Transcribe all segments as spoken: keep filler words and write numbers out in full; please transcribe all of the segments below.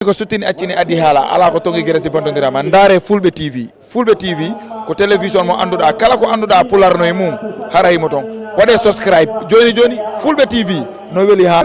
Ko suttini accini addi haala, alaa ko toŋi gere si bontondirama. Ndaare Fulɓe T V. Fulɓe T V ko télévision mo annduɗaa, kala ko annduɗaa Pulaar no e mum, hara himo toon. Waɗee subscribe jooni jooni, Fulɓe T V no weli haa.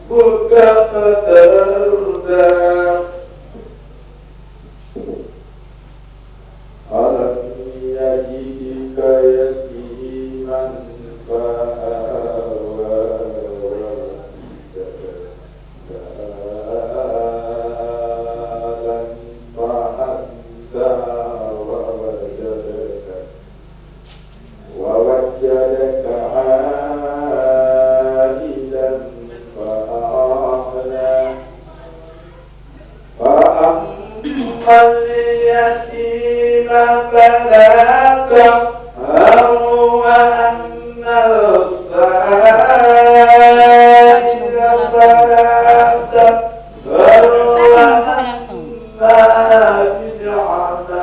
ربك فتردى. ألم يجدك يتيما فآوى. وجدك ضالا فهدى. ووجدك ووجدك عائلا فأغنى. فأما اليتيم فلا تقهر. وأما السائل فلا تنهر. وأما بنعمة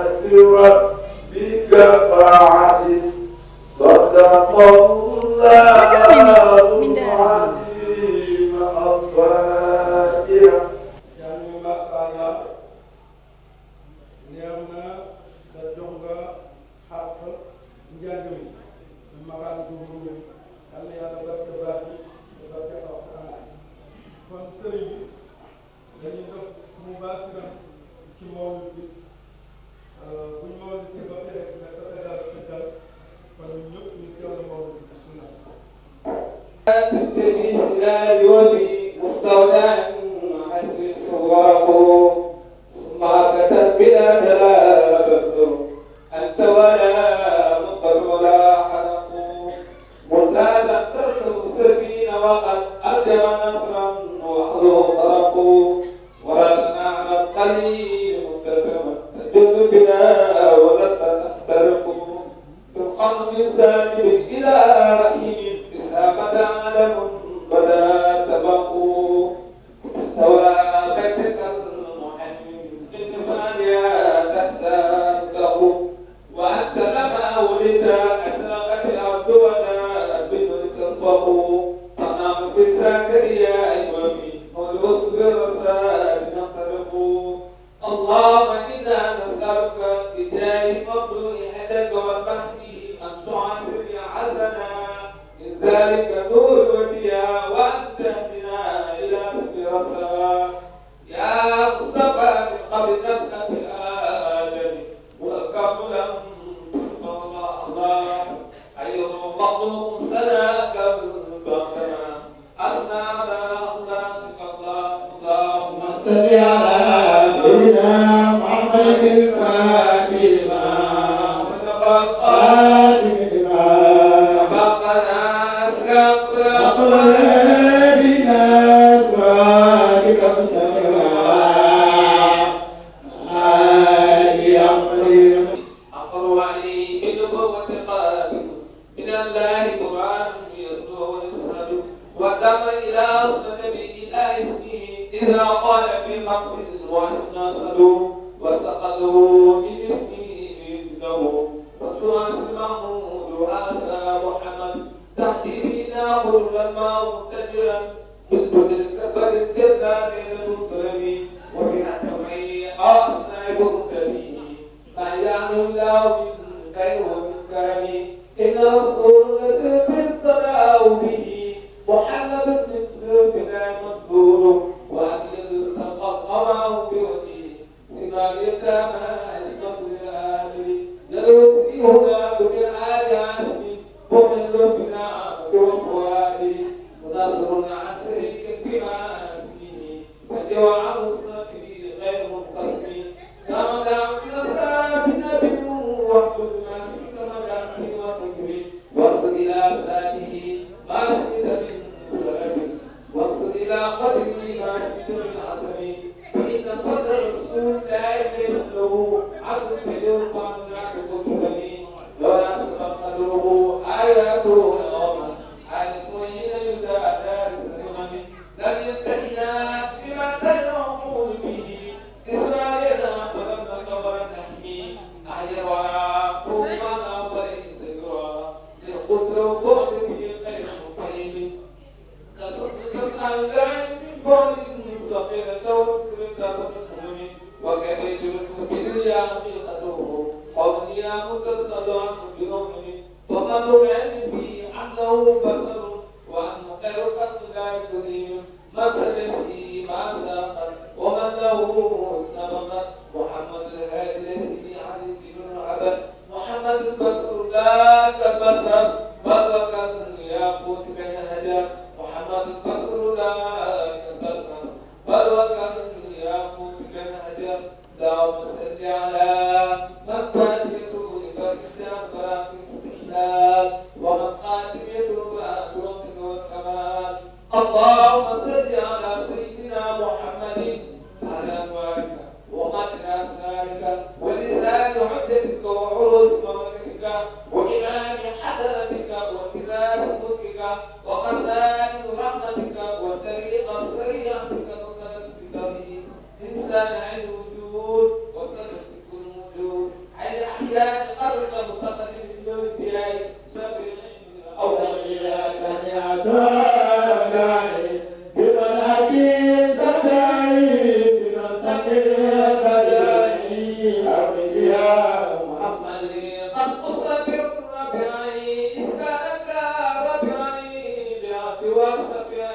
ربك فحدث. صدق الله العظيم. الفاتحة. Jangmi, machallah. Neex na, te jox nga xàq njàng mi. Maqaam Zuhur mi. Yal na Yàlla barke baat bi, te barke Alxuraan. Kon sëriñ bi, dañuy def mubaasira ci mawlid bi. Euh, bu ñu mawlidee ba pare, nga tatagal ci dal, kon ñun ñëpp ñu teewlu mawlid bi. Bismillah. تبتغي السلال وبي السوداء حسن سواق. ثم أبدا بلا تلابس أنت ولا مطر ولا حرق. إلى رحم إسحاق عالم بدا تبقوا. توى بيتك المحمي إن فانيا تحت رمقه. وأنت لما ولدت أشرقت الأرض ولا بنورك الفخر. فنام في زكريا وفي نور الرسل رسائل نخترق. اللهم إنا نسألك بجاه الممدوح عندك والمهدي أن تعزني عزنا من ذلك النور والضياء وأن تهدنا إلى سبيل الرشاد. يا مصطفى من قبل نشأة آدم والكون لم تكن الله الله. أيها المخلوق سناك بعدما أثنى على أخلاقك الله. اللهم صل على سيدنا محمد الفاتح لما أغلق والخاتم لما سبق ناصر الحق بالحق والهادي إلى صراطك المستقيم وعلى آله حق قدره. آخر وعلي بالنبوة قائم من الله قرآن يسمع ويشهد. ودعا إلى حسن النبي إلى اسمه إذا قال في قدس وعشنا صلوا وسقطوا من اسمه ليجده. وسوى اسم محمود وآسى محمد تهدي بنا قلوب الماء متجرا. من كل الكبر الجلال ليلة الظلم وفي أتمي أصنع برتبه. ما يعلو الله من خير ومن كرم. إن رسول الذي ابتلاه به محمد من سيف الله مسلول. وأبيض استقى القمر بوجهه سمى اليتامى عصمة للعالم. يلوذ هناك من آل عاصم. ومن لبنى وفؤاد منصر عن شريك بما اسمه. فجوع حسنته غير منقسم. كما دعا من أصحاب النبي وحده ما سيد مدى في وقته. وانظر إلى ساده ما سيد من سلف. وانظر إلى قدره ما سيد من عسل. فإن فضل رسول الله ليس له عدل فيرفع الناس بالفم. لولا سبق قدره آياته العظمى. آل سوء حين يدعى دارس الأمم. لم يمتحنا بما لا يعقل به. إسرائيل فلم نقبل نحمي. أحيا الورى فوق ما فليس يرى. للقدر والبعد به غير مفهم. كصدق تسأل العين من بعد صغيرة وفكرة فمن أمم. وكيف يدرك بدنيا حقيقته قوم يا متصل عنه بأمم. ومن العلم فيه أنه بشر وأنه خير خلق الله كلهم. من سلسي ما ساقت ومن له سبقت. محمد الهادي الذي عليه الدين انعقد. محمد البصر لا كالبصر بل وكالياقوت بين الهجر. محمد البصر لا كالبصر بل وكالياقوت بين الهجر. اللهم صل على من فاتحته لبر الدار براق الاستحلال ومن خاتمته براق الرتق والكمال. اللهم صل على سيدنا محمد وعلى أنوارك ومعدن أسرارك ولسان حجتك وعروس مملكتك وإمام حضرتك وكراس ملكك وخزائن رحمتك وطريق شريعتك المقدس بفضله إنسان عين الوجود وسمت كل موجود. عين أحياء قدرك المتقدم من نور الضياء. أولياء كان يعتنى بمن أتي سبعي بمن تقي بدعي أو بها محمد قد قص بالربيع إذ كان كالربيع لعبد والسبيع.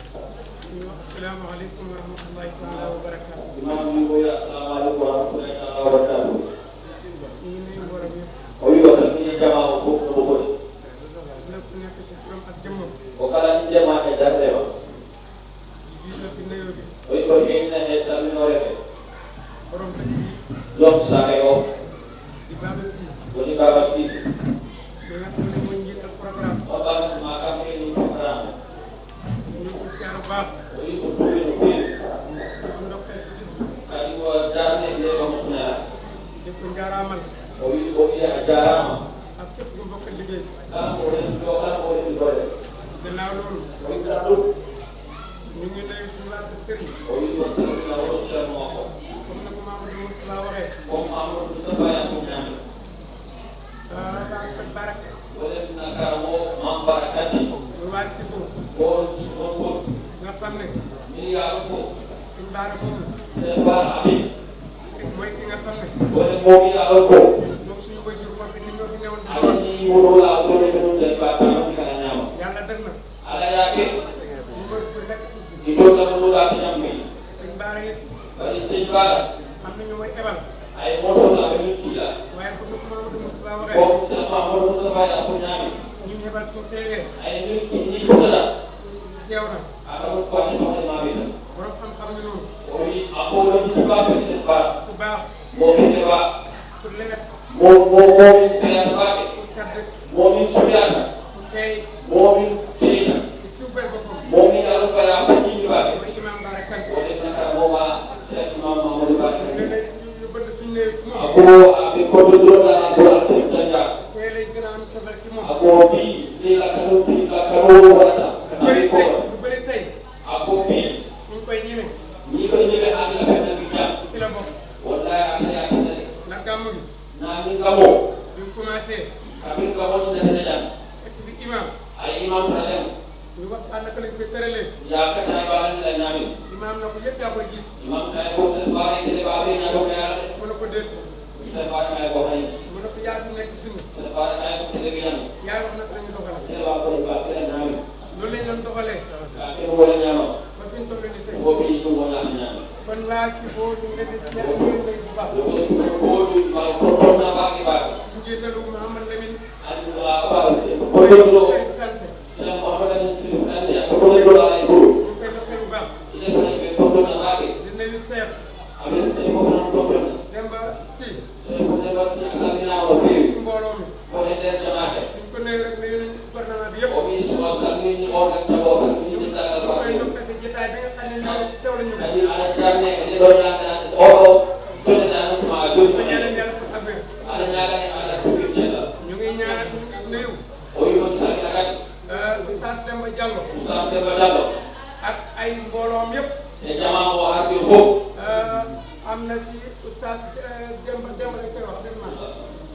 Assalamu aleykum wa rahmatullahi taala wa barakatuh. Imam ni ko ya, assalamu aleykum wa rahmatullahi taala wa barakatuh. Ñu ngi nuyu mbooloo mi yëpp. O wi o salmini jama o fof no mo foti. Ku nekk ci turam ak jëmmam. O kala ni jama e darde ma. Di jiital ci nuyoo bi. O wi ko heyna he salminoore he. Borom dëkk bi. Joom saare o. Di Baba Sy. Woni Baba Sy. Mi nga xam ne mooy njiital programme. O baba ma kam ni programme. Ñu ngi ko siyaar bu baax. O wi ko tuubi no feewi. Di ko ndokkeel ci bis bi. Kadi o jarni nde o mutnera. Di ko njaaraamal. O wi o wi a jaaraama. Ak képp ku bokk liggéey. Kala ko ren, yo kala ko ren doole. Gannaaw loolu. O wi kala ɗum. Ñu ngi nuyu suñu waa kër Serigne. O wi o salmina o Ceerno makko. Comme ni ko Mamadou Moustapha waxee. Comme Amadou Moustapha ya ko ñaami. Ah, baraka. Wala na kara o Mame Bara Kadi. Ñu waa Sifo. Ko Sifo ko. Nga xam ne. Min yaa ko. Suñu baara moomu. Seen baara abi. Mooy ki nga xam ne. Wala moom yaa ko. Moom suñu waajur foofu ñu ñoo fi newoon di doon. Ani wuro la ko ne ko de ba ta ko kana ñaama. Yàlla def na. Ala yaake. Ñu mën ko nekk. Toon dama ɗo ɗaata ñambi. Sëñ Baara it. Bari sëñ Baara. Am na ñu may ebal. Ay morso la ɓe min kiila. Waaye comme ni ko Mamadou Moustapha waxee. Comme Cheikh Mamadou Moustapha ya ko ñaami. Ñu ñu ebal su teewee. Ay min ki ni ko dara. Teew na. Aka ko ko ni ko ma bi tan. Borom xam-xam ñu noonu. O wi a ko woni ci ba bi sëñ Baara. Ku baax. Mo kene ba. Ku lewet. Mo mo mo min fiyata baake. Ku sedd. Mo min suyata. Ku teey. Mo min teyta. Ku suufee boppam. Mo min yaru baya ko jindi baake. Mooy Imam Bara Kane. Woni naka mo ma Cheikh Imam Mamadou Bara Kane. Léeg-léeg ñu ñu bëgg suñu néew ci moom. Ako aɓe koɗo ɗo ɗa ko alfifta ja. Tey lay gën a am cofeel ci moom. Ako bi ni la kanu ti la kanu wata. Lu bëri tey, lu bëri tey. Ako bi. Ñu ngi koy ñeme. Ni ko ñeme ak la fenn bi jam. Ci la bokk. Wallahi ataya tinale. Ndax gàmm gi. Na min gamo. Bi mu commencé. Kabin gamo ni na jam. Fekk bi imam. Ay imam tajan. Ñu waxtaan naka lañ koy tëralee. Ya ka tay ba la ñaami. Imam na ko yëpp yaa koy jiitu. Imam kay ko se bare tele ba be na do kay ala. Mu ne ko déet. Se bare kay ko hay. Mu ne ko yaa fi nekk suñu. Se bare kay ko tele bi ñam. Yaa wax naka lañu doxal. Tele ba ko ba be na ñaami. Loolu lañ doon doxalee. Ka ke wala ñaama. Ba fi ñu toll nii tey. Fo bi ñu wala ñaama. Kon waa Sibo ñu ngi leen di ñaan, ñu ngi leen di bu baax. Yo ko ko ko ba ko ko na ba ki ba. Njiitalu Mouhamed Lamine. An wa ba ko ko do. Serif Kanté. Cheikh Mouhamed Lamine Serif Kanté ko ko do la ko. Ñu koy ndokkee bu baax. Ile fa ne ko ko na ba ki. Di nuyu Cheikh. Amin Cheikh ko ko na. Demba Sy. Cheikh Demba Sy asamina o fi. Ci mbooloo mi. Ko e nder jamaate. Suñ ko nuyoo rek, nuyu nañ gouvernement bi yëpp. O wi so salmini on e tawo salmini daga ba. Ñu koy ndokkee ci jotaay bi nga xam ne ñoo teew la ñu. Kadi ala jarne e ɗo ñaata o ɗo joɗeɗa no tuma joni. Ko ñaanal Yàlla sax ak wér. Ala ñaagani ala tuɓi cella. Ñu ngi ñaanal, ñu ngi nuyu. O wi on sani kadi. Euh, Oustaz Demba Diallo. Oustaz Demba Diallo. Ak ay mbooloom yëpp. E jama o ardi fof. Euh, am na ci Oustaz, euh, Demba, Demba lañ koy wax, Demba.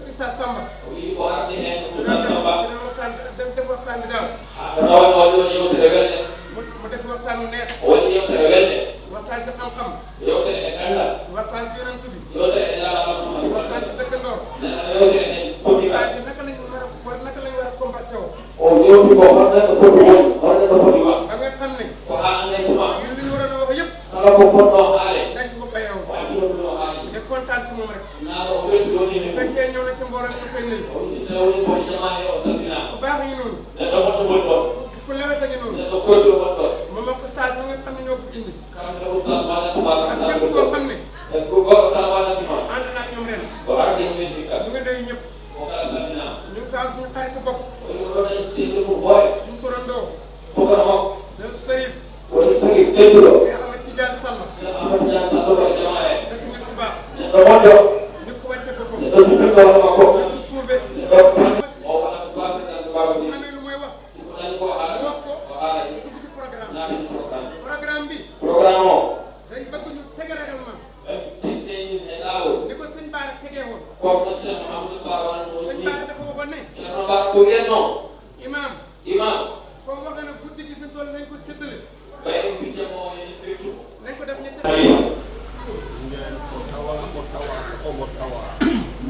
Oustaz Samba. O wi ko ardi heen Oustaz Samba. Dina waxtaan, dem, dem waxtaan bi daal. Ah, rawane o waɗi yewtere welde. Mu, mu def waxtaan wu neex. O waɗi yewtere welde. Waxtaan ci xam-xam. Yewtere e ganndal. Waxtaan ci Yonent bi. Yewtere e Nulaaɗo Muhammad. Waxtaan ci dëkkandoo. Nana yewtere e koddigal. Waxtaan ci naka lañ war a, war, naka lañ war a comporté woo. O yewti ko hol neɗɗo foti won, hol neɗɗo foti wa. Ba nga xam ne. Ko haa annden tuma. Ñun li ñu waroon a wax yëpp. Kala ko fotnoo haale. Dañ ko bayoo. Ko acci wonno haale. Nde kontaan ci moom rek. Naa o welti woni ne. Fekkee ñëw na ci mbooloo mi koy nuyu. O wi si tawii woni ko e jamaa he o salminaa. Ku baax a ngi noonu. Neɗɗo moƴƴo woni ɗon. Ku lewet a ngi noonu. Neɗɗo koyɗo woni ɗon. Moom ak Oustaz mi nga xam ne ñoo ko fi indi. Kamɓe Oustaz Malang Tuma. Ak képp koo xam ne. E ko goɗɗo kala waɗantima. Ànd naa ñoom ren. Ko arde e men hikka. Ñu ngi nuyu ñëpp. O kala salminaa. Ñu ngi fa am suñu xaritu bopp. O wi ɗo dañi sehil mum hoore. Suñu turandoo. Suka makko. Le Serif. Woni Serif tedduɗo. Cheikh Ahmed Tidiane Samba. Cheikh Ahmed Tidiane Samba ko e jama he. Nekk nit ku baax. Neɗɗo moƴƴo. Nit ku wàcce boppam. Neɗɗo jubbinɗo hoore makko. Nit ku suufe. Neɗɗo o wona ko baasa tan ko baaba si. Amee lu muy wax. Si ko dañi ko haala. Wax ko. O haala. Dugg ci programme. Naatini programme. Programme bi. Programme o. Dañ bëgg ñu tege règlement. Ɓe tinndee ñun e laawol. Ni ko sëñ Bara tegee woon. Comme no Cheikh Mouhamadou Bara wano mo. Sëñ Bara dafa waxoon ne. Ceerno Bara ko wiyatnoo. Imam. Imam. Ko waxee ne guddi gi fi mu toll nañ ko séddale. Ɓay mbite mo en ɓeytu. Nañ ko def ñetti. Khalifa. Ngeen ko tawa, ko tawa, ko omo tawa.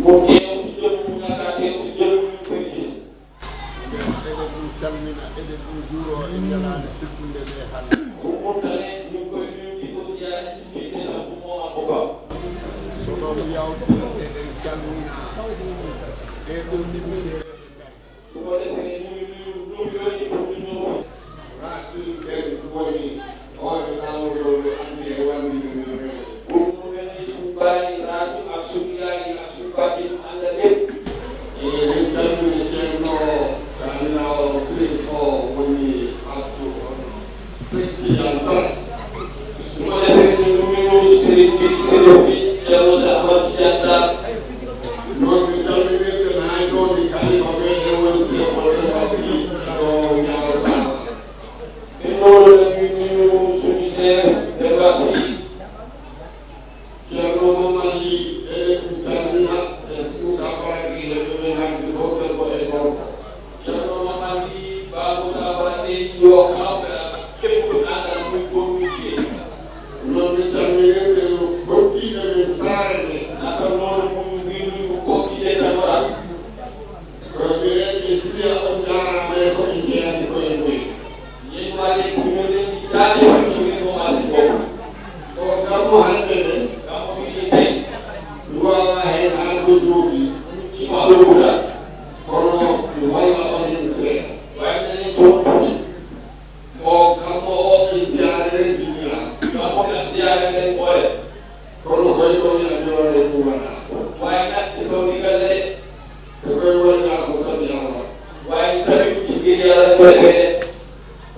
Mo teew si jom mum, naka teew si jom mum, koy gis. Eɗen ɗum calmina, eɗen ɗum juuro e ñalaande teddunde nde hannde. Ko Mauritanie, min koye ɗum ɗi ko siyaare timmiɗe sappo mo Abouba. So ɗon yawti, eɗen calmina. E ɗum ɗiɗi ɗe ɓe ngari. So ko defee, min min ɗum yoni pour min ɗum. Racine ɓen woni hoore laawol ngol ɓe anndi e wanndiɓe min rewo. Ɗum ɗum en e sumbaaji, Racine ak sumbiyaaji, ak sumbaaji ɗum annda ɓen. Eɗen calmina Ceerno Kaminaawo Sirif o woni Abdou on Seydi Tidiane Sall. Ɗum o defee ɗum ɗum min woni Sirif bi, Sirif bi, Ceerno Cheikh Ahmad Tidiane Sall. Noon min calminirten hay ɗo ni kalifa meɗen woni Cheikh Oumar Sy ɗo Nioro Sall. Min noon ɗo min nuyu suñu chef Demba Sy. Ceerno Momar Ly, eɗen calmina e Moussa Baraki e ɓe ɓe nganndi fof debbo e gorko. Ceerno Momar Ly, Ba Moussa Baraki, yo kala ko e ala, kadi ko mi anndaa muy ko mi jeyi. Noon mi calminirte no hoɗdiiɓe men saare nde. Naka noon mo Siyaare nden ɓooya. Kono koye ɗo ina miroore ɗum waɗa. Waaye natti ɗo ndigal de. Ko koye waɗira ko sabi Allah. Waaye tawi ko cigiri Allah koye ɓe de.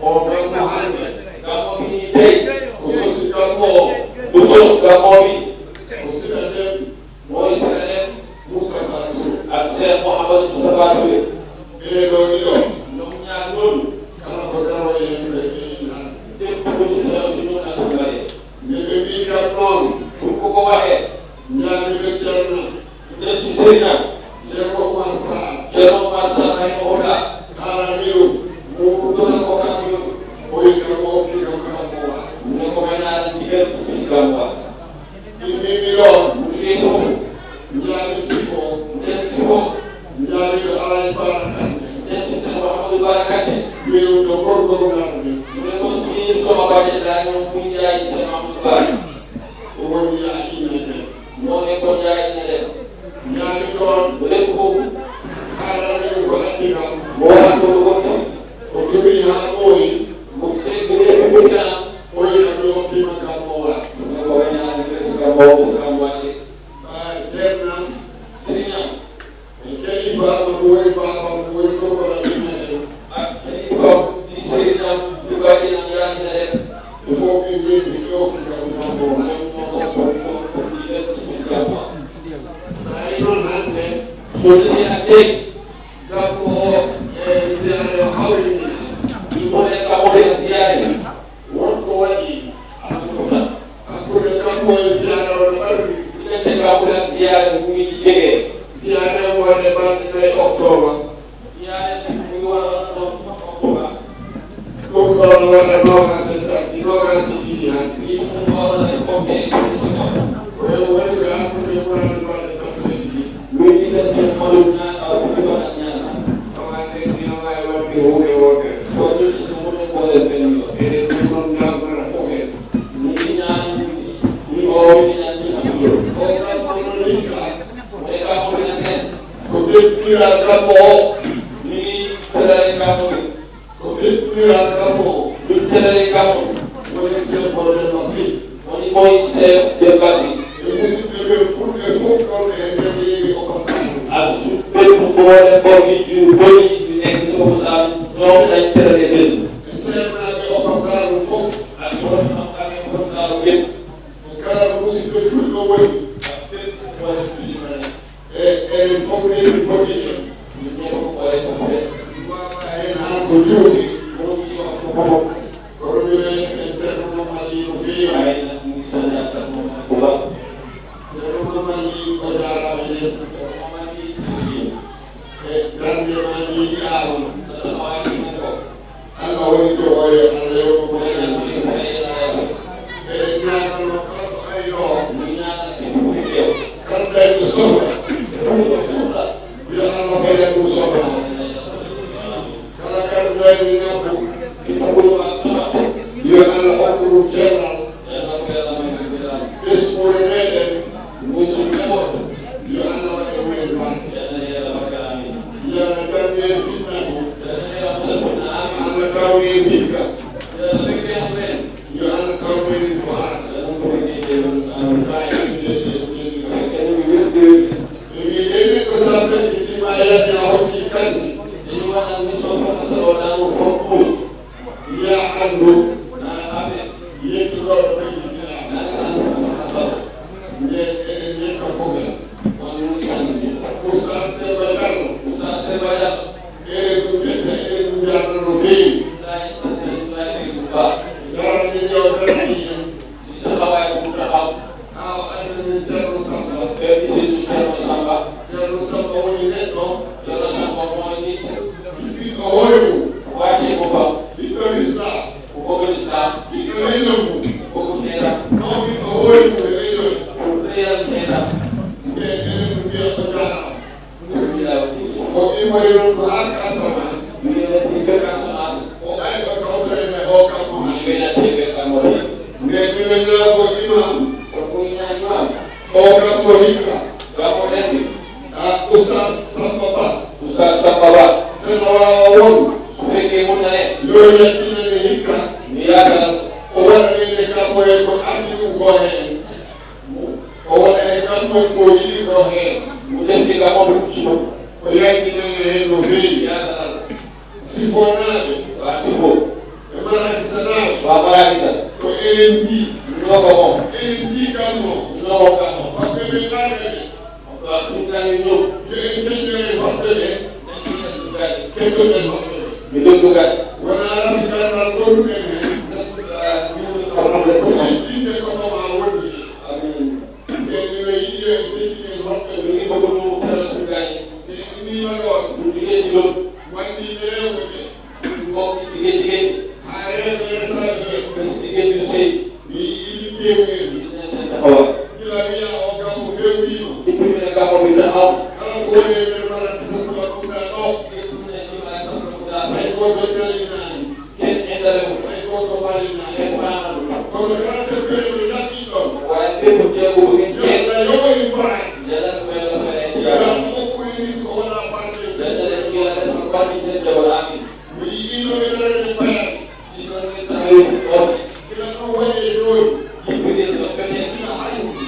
O gammo hannde. Gammo bini tey. Ko sosi gammo o. Ko sos gammo bi. Ko sira nden. Mooy sira nden. Moustapha Touré. Ak Cheikh Mouhamadou Moustapha Touré. Ɓee ɗo ɗiɗo. Ñoom ñaar ñooñu. Kala ko daro e heen koye ɓe inan. Képp ku si xew si ñun ak mbare. Nde ɓe mbii kam noon. Pour ko ko waxee. Ñaami ko Ceerno. Dem ci Seydina. Ceerno Oumar Sarr. Ceerno Oumar Sarr rahimahullah. Haalani ɗum. Mu doon ko kan yo. O wi kam o hokki kam kam o wa. Mu ne ko may naa la ndigal ci bis gam wa. Immi mi ɗoon. Mu jógee foofu. Ñaami sifo. Dem si foofu. Ñaami ko Alaaji Bara Kanté. Dem si seen Mouhamadou Bara Kanté. Mbiɗum to gorgol ngarmi. Mu ne ko si sama bàjjen daa ñëw muy jaay seen Mouhamadou Bara. O woni yaa inna nden. Moo ne ko jaay na dem. Ñaami ɗoon. Mu dem foofu. Haalani ɗum ko addi kam. Moo xam ko lu ko gis. O tumi haa ɓooyi. Mu seet bu dee bi mu kanam. O wi kam mi hokkiima kam o waat. Mu ne ko wena ni ko si kam moo ko si kam waat. Ba Ceerno. Sëriñam. E kalifa am, ko woni baaba am, ko woni gorko am, ina dem. Ak kalifa di Seydina di bàjjenam yaa ngi na dem. Il faut que ngeen di ñëw ci gàmmu gàmmu. Ñoom ñoo ko ko ko ko di dem ci bis gàmmu. Saa yi noon hannde. Soo gisee nag tey. Gàmmu o, e ziyaare o hawri ni. Ñu boole gàmmu bi ak ziyaare. Won ko waɗi. Am na ko tax. Hakkunde gàmmu e ziyaare o no ɓarri. Diggante gàmmu ak ziyaare mu ngi ci jege. Ziyaare o waɗe balɗe nayi octobre. Ziyaare bi mu ngi war a war a doon fukk octobre. Ɗum ɗo no waɗa noogaas e tati, noogaas e ɗiɗi hannde. Lii mu ngi war a def comme tey, mu ngi si kaw. Ko woni ko hakkunde Muradu Balde sappo e ɗiɗi. Luy diggante Madu na ak fukki fan ak ñaar. Tawa nden ina waawi waɗde huunde wootere. Ko ɗum si mu ne boole benn yoon. Eɗen ɗum noon ñaagora fof en. Ni ñaan, ni o, ni ñaan, ni si yoon. O gàmmu no hikka. Mu ne gàmmu bi nag ren. Ko ɓe tëddira gàmmu o. Mi ngi tëddale gàmmu bi. Ko ɓe tëddira gàmmu o. Ñu tëddale gàmmu. Woni chef o Demba Sy. Woni mooy chef Demba Sy. E musidɓe ɓe fulɓe fof ɗon e nder leydi Obasan. Ak su bépp mboole mbokki jur bëri yu nekk si Obasan, ñoom lañ tëddale bés bi. E seernaaɓe Obasan fof. Ak borom xam-xam yi Obasan yëpp. E kala ɗo musidɓe julɗo woni. Ak fépp fu mboole julli mën a nekk. E enen fof ndewi poti en. Ñun ñëpp ko boole ko boole. Wawa heen haa ko juuti. Mënum si wax ko boppam. Kono minen en Ceerno Mamadi no feewi. Waaye nag mu ngi sant Ceerno Mamadi bu baax. Ceerno Mamadi o jaaraama yeeso. Ceerno Mamadi jërëjëf. E darnde ma ndi yi'aama. Sa taxawaay gis nañ ko. Allah woni ko oyo, Allah yewno mo. Yàlla na ko fay, Yàlla na ko fay. Eɗen ñaagano kala ko ari ɗo. Ñu ngi ñaanal képp ku fi teew. Kala dañɗo sohla. Képp ku doon soxla. Yo Allah fayal ɗum sohla. Yàlla na ko fay. Kala kala dañɗo ñabbu. Képp ku doon ak tawat. Yo Allah okku ɗum cellal. Yàlla na ko Yàlla may ko jëlaat. Ɓesnguure meɗen. Muy suñu njaboot. Yo Allah waɗe mumen barke. Yàlla na Yàlla barkeel, amiin. Yo Allah darne en fitnatu. Yàlla na Yàlla musal fitna, amiin. Allah tawni en hikka. Yàlla fekkee na leen. Yo Allah tawnu en ko haala. Yàlla na ko fekkee teewul, amiin. Ka en jeɗɗi en jeɗɗi ka. Fekkee na ñu wér di wér. Ɓe mbi ɗeɓi ko sa feƴƴitima yani a hocci kanni. Dañu wax nag ni soo fa sa loo daanu fa muus. Yo anndu. Na nga xam ne. Yettuɗo ɗo ɓeyditinaa. Na nga sant fa sa loo. Nde eɗen ñetta fof en. Kon ñu ngi sant ñëpp. Oustaz Demba Diallo. Oustaz Demba Diallo. Eɗen ɗum ƴetta, eɗen ɗum njaarna no feewi. Wallaahi sant nañ, wallaahi mbég bu baax. Darande nde o darani en. Si taxawaay bu mu taxaw. Haa o addani en Ceerno Samba. Ba mu gisee ñu Ceerno Samba. Ceerno Samba woni neɗɗo. Ceerno Samba mooy nit. Jippinɗo hoore mum. Wàccee boppam. Jiɗɗo Lislaam. Ku bëgg Lislaam. Jiɗɗo leñol mum. Bëgg xeetam. Mawninɗo hoore mum e leñol. Ku réyal xeetam. Nde enen ɗum mbiya o jaaraama. Ko immori noon ko haa Casamance. Mi ngi leen di bëgg Casamance. O ari o tawtore men o kammo hannde. Ɓe natti ɓe kammo de. Nde minen ñaago imam. Ko ɗum ñaan imam. O kammo hikka. Kammo ren bi. A Oustaz Samba Ba. Oustaz Samba Ba. Sena waawa won. Su fekkee mun na ne. Yo yaɓɓinane hikka. Mi yaakaar. O waɗanede kammo e ko Ɗum ko heen. O waɗa e kam ɗum ko yiɗi ko heen. Mo defti kam o ɗum cuɓa. O yaltinani heen no feewi. Yaada Allah. Sifonaaɓe. Wa sifo. E Marakisanaaɓe. Wa Marakisa. Ko enen ndi. Noko mo. Enen ndi kammo. Noko kammo. Hoɓɓe ɓe naɓe ɓe. Ko sikkani ɗum. Yo en keñoren hoɓɓe ɓe. Keñoren hoɓɓe ɓe. Mi ɗum ɗum kadi. Wonaa rafi gandal gonɗuɗen heen. Ko ɗum ɓe ko ma wondi heen. Amin. Ɓe ina yiɗi yo en teddinen hoɓɓe ɓe. Min ko ɗum tara sukkani. Si en immiima ɗoon. Ɗum ɗiɗi si ɗum. Wayni ɓe rewɓe ɓe. Ɗum ko tigi tigi. Haa rewɓe resaaɓe ɓe. Ɓe si tigi ɗum seydi. Mi yiɗi teewu en. Gis nañ seen taxawaay. Gila wiya o gàmmu fewndiima. Depuis ñu ne gàmmu bi taxaw. Kala ko woni e nder Marakisanaaɓe ɗum ɗaa ɗo. Képp ku ne ci Marakisanaaɓe ɗum ɗaa. Hay gooto ñallinaani. Kenn indalewul. Hay gooto faalinaani. Kenn faanalul. Kono kala teppere nde ngarɗen ɗoon. Waaye bépp jéego bu ngeen jéego. Yo Allah yoɓ en baraaji. Yàlla na ko Yàlla fay ay tiyaaba. Yo Allah okku en min ko wonaa barke. Yàlla na ko Yàlla defal barke ci seen njaboot. Amiin. Mi yiɗi no ɓe darani payaaɗi. Gis nañu ne taxawee fi aussi. Gila ɗum waɗi e jooni. Depuis les autres, ba tey. Gila hannde.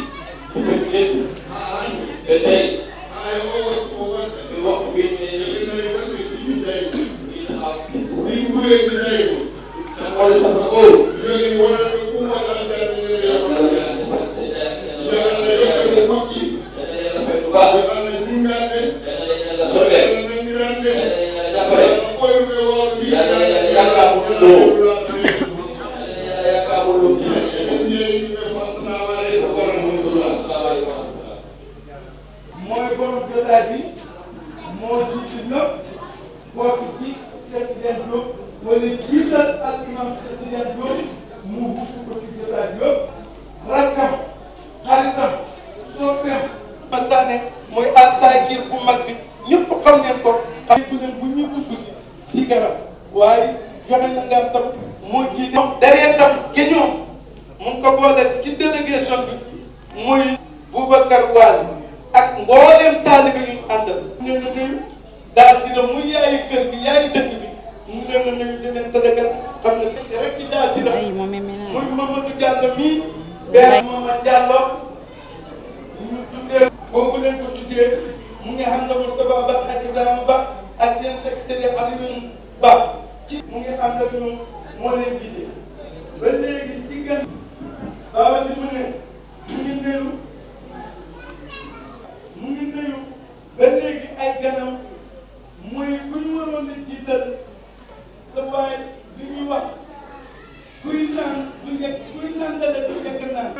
Depuis démb. Haa hannde. Ba tey. Haa e oo waktu mo ngonɗen. Fi waxtu bi ñu ne nii. Eɗen ngari tan ɓe tigi jayno. Ñu ngi taxaw. Min guleeji jayno. Tàngoor yi sax na óol. Yo en wonanɓe kuuwal aljanna ene Yàlla na Yàlla defal seen ay. Yo Allah yoɓ en ko moƴƴi. Yàlla na Yàlla fay lu baax. Yo Allah jinngan ɓe. Yàlla na Yàlla sotee. Yo Allah nangiran ɓe. Yàlla na Yàlla jàppale. Yo Allah ɓoynu ɓe woor. Yàlla na Yàlla yàggal mu dund. Yàlla na Yàlla yàggal mu dund. Eɗen njeeyi ɓe fof. Assalamu aleykum wa rahmatullah. Assalamu aleykum wa rahmatullah. Mooy borom jotaay bi, moo jiitu ñëpp, kooku ci Cheikh Tidiane Diop, wala jiital al imam Cheikh Tidiane Diop, mu wutu ko ci jotaay bi yëpp. Rakkam, xaritam, soppeem. Masaane mooy al saakir bu mag bi, ñëpp xam ngeen ko. Xam ngeen bu ñuy dugg si, si kanam. Waaye joxe na ngàntam, moo jiite. Moom, deretam, ke ñoom, mu ngi ko boole ci délégation bi, muy Boubacar Wali ak mboolem taalibe yu ñu àndal. Ñu ngi leen di nuyu. Daasira muy yaayu kër gi, yaayu dëkk bi, mu ngi leen di nuyu, di leen tatagal. Xam ne fekk rek ci daasira. Ay, moom mi naan. Muy Mamadou Diallo mii, benn Mama Diallo, ñu tuddee, boobu leen ko tuddee, mu ngi ànd ak Moustapha Ba ak Ibrahima Ba ak seen secrétaire Alioune Ba. Ci, mu ngi ànd ak ñoom, moo leen jiite. Ba léegi ci gan, Baba si mu ne, mu ngi nuyu, mu ngi nuyu ba léegi ay ganam, muy ku ñu waroon a jiital. Sa waay, li ñuy wax, kuy naan du njëkk, kuy naan dara du njëkk naan.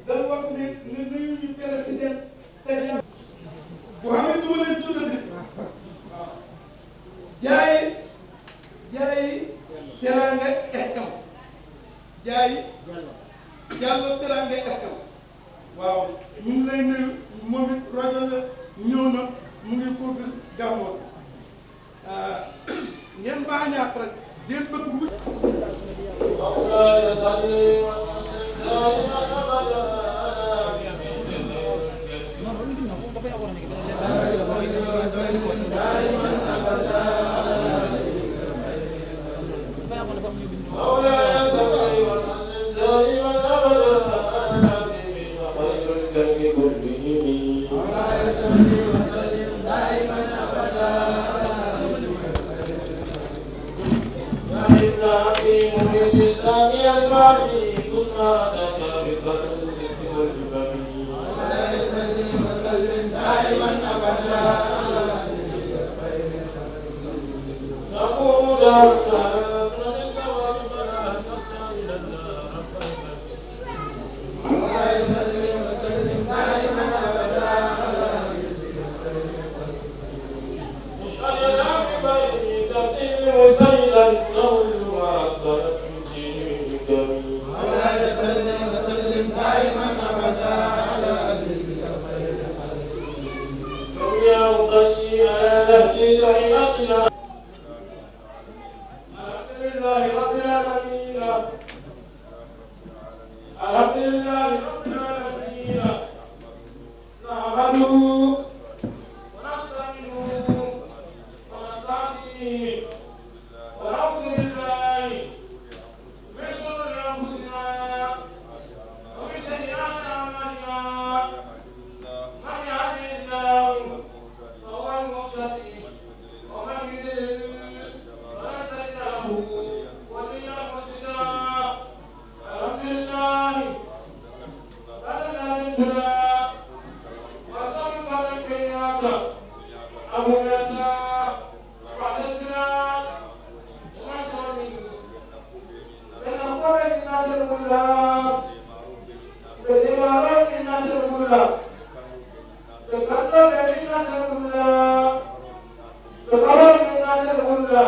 Da wax ne, ne nuyu ñu président te ñaan. Bu xamee du ma leen tuddati. Jaay, jaay Teranga F M. Jaay Diallo Teranga F M. Waaw, ñu ngi lay nuyu, moom it rajo la, ñëw na, mu ngi foofu gàmmoo. Ah, ngeen bañ a ñàkk rek, ngeen bëgg mu. مولاي صل وسلم دائما أبدا على حبيبك خير البشر. مولاي صل وسلم دائما أبدا على حبيبك خير الخلق كلهم. مولاي صل وسلم دائما أبدا على حبيبك خير الخلق كلهم. يا ابن أخي محي الإسلام يا المهدي، كن ما أتاك بقدر الصدق والهمم. مولاي صل وسلم دائما أبدا على حبيبك خير الخلق كلهم. تقوم دار السلام من السماء فلا تخشى إلى الله ربك. اللهم صل وسلم دائما أبدا على سيدنا محمد. اشهد أن ببيت تسير ليلا تولد ما أصبحت تجيني من دمي. اللهم صل وسلم دائما أبدا على حبيبك خير خلق الله. يا أخي على نهج شريعتنا. الحمد لله رب العالمين. الحمد لله رب العالمين. نحمده ونستعينه ونستهديه ونعوذ بالله من شرور أنفسنا Ɓe kanndo ɓe innata ɗum la. Ɓe kawai innata ɗum la.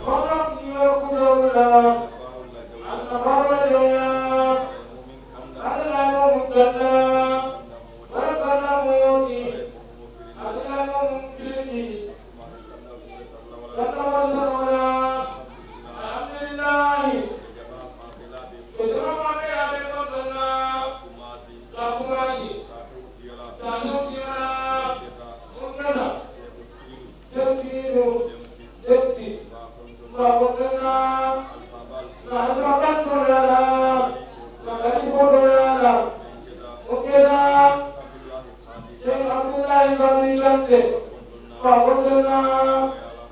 Kono ɗiyo kuɗola. Anna baro joya. Anna mo mutanda. Wala kana moni. Anna mo mutanda. Alhamdulillahi. Ko jama maɓɓe aɓe gonɗon na Kumasi. Sa hewti wala. Gonɗon na. Sew Sinu. Lepti. Ba gonɗon na. Sa Alfa Bakko yala. Sa Kadi Fodo yala. Mo keda. Sey Abdullahi Bari Kante, ko a gonɗon na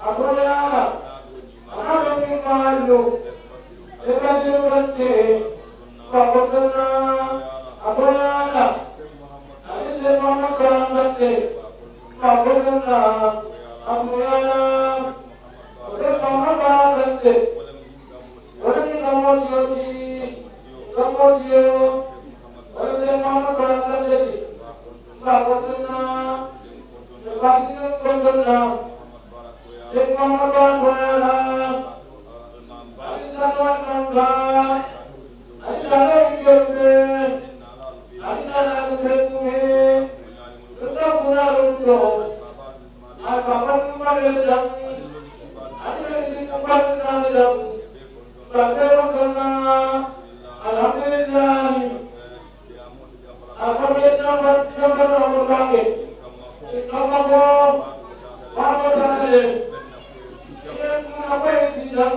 a boyaala. Ana ɓe min maallu. Sey Basiru Kante, ko a gonɗon na a boyaala. Ani Sey Muhammad Bara Kante, ko a gonɗon na a boyaala. Ko Sey Muhammad Bara Kante, wala ni gamoji yo ɗi, gamoji yo, wala Sey Muhammad Bara Kante ɗi. Ba gonɗon na, ɓe batinen gonɗon na. Sey Muhammad Bara Koyala. Ani Sanu Almanka. Ani Sanu Igelɓe. Ani Sanu Almanka. Ɗum ɗo kuna ɗum ɗo. Ay baba ɗum mbaɗel ɗam. Ani ɓe ɗum mbaɗel ɗam. Ba ɓe gonɗon na. Alhamdulillahi. Akoɓe jambar jambar akoɓe in kamma ko wako tanale. Ina kuna koye sidan.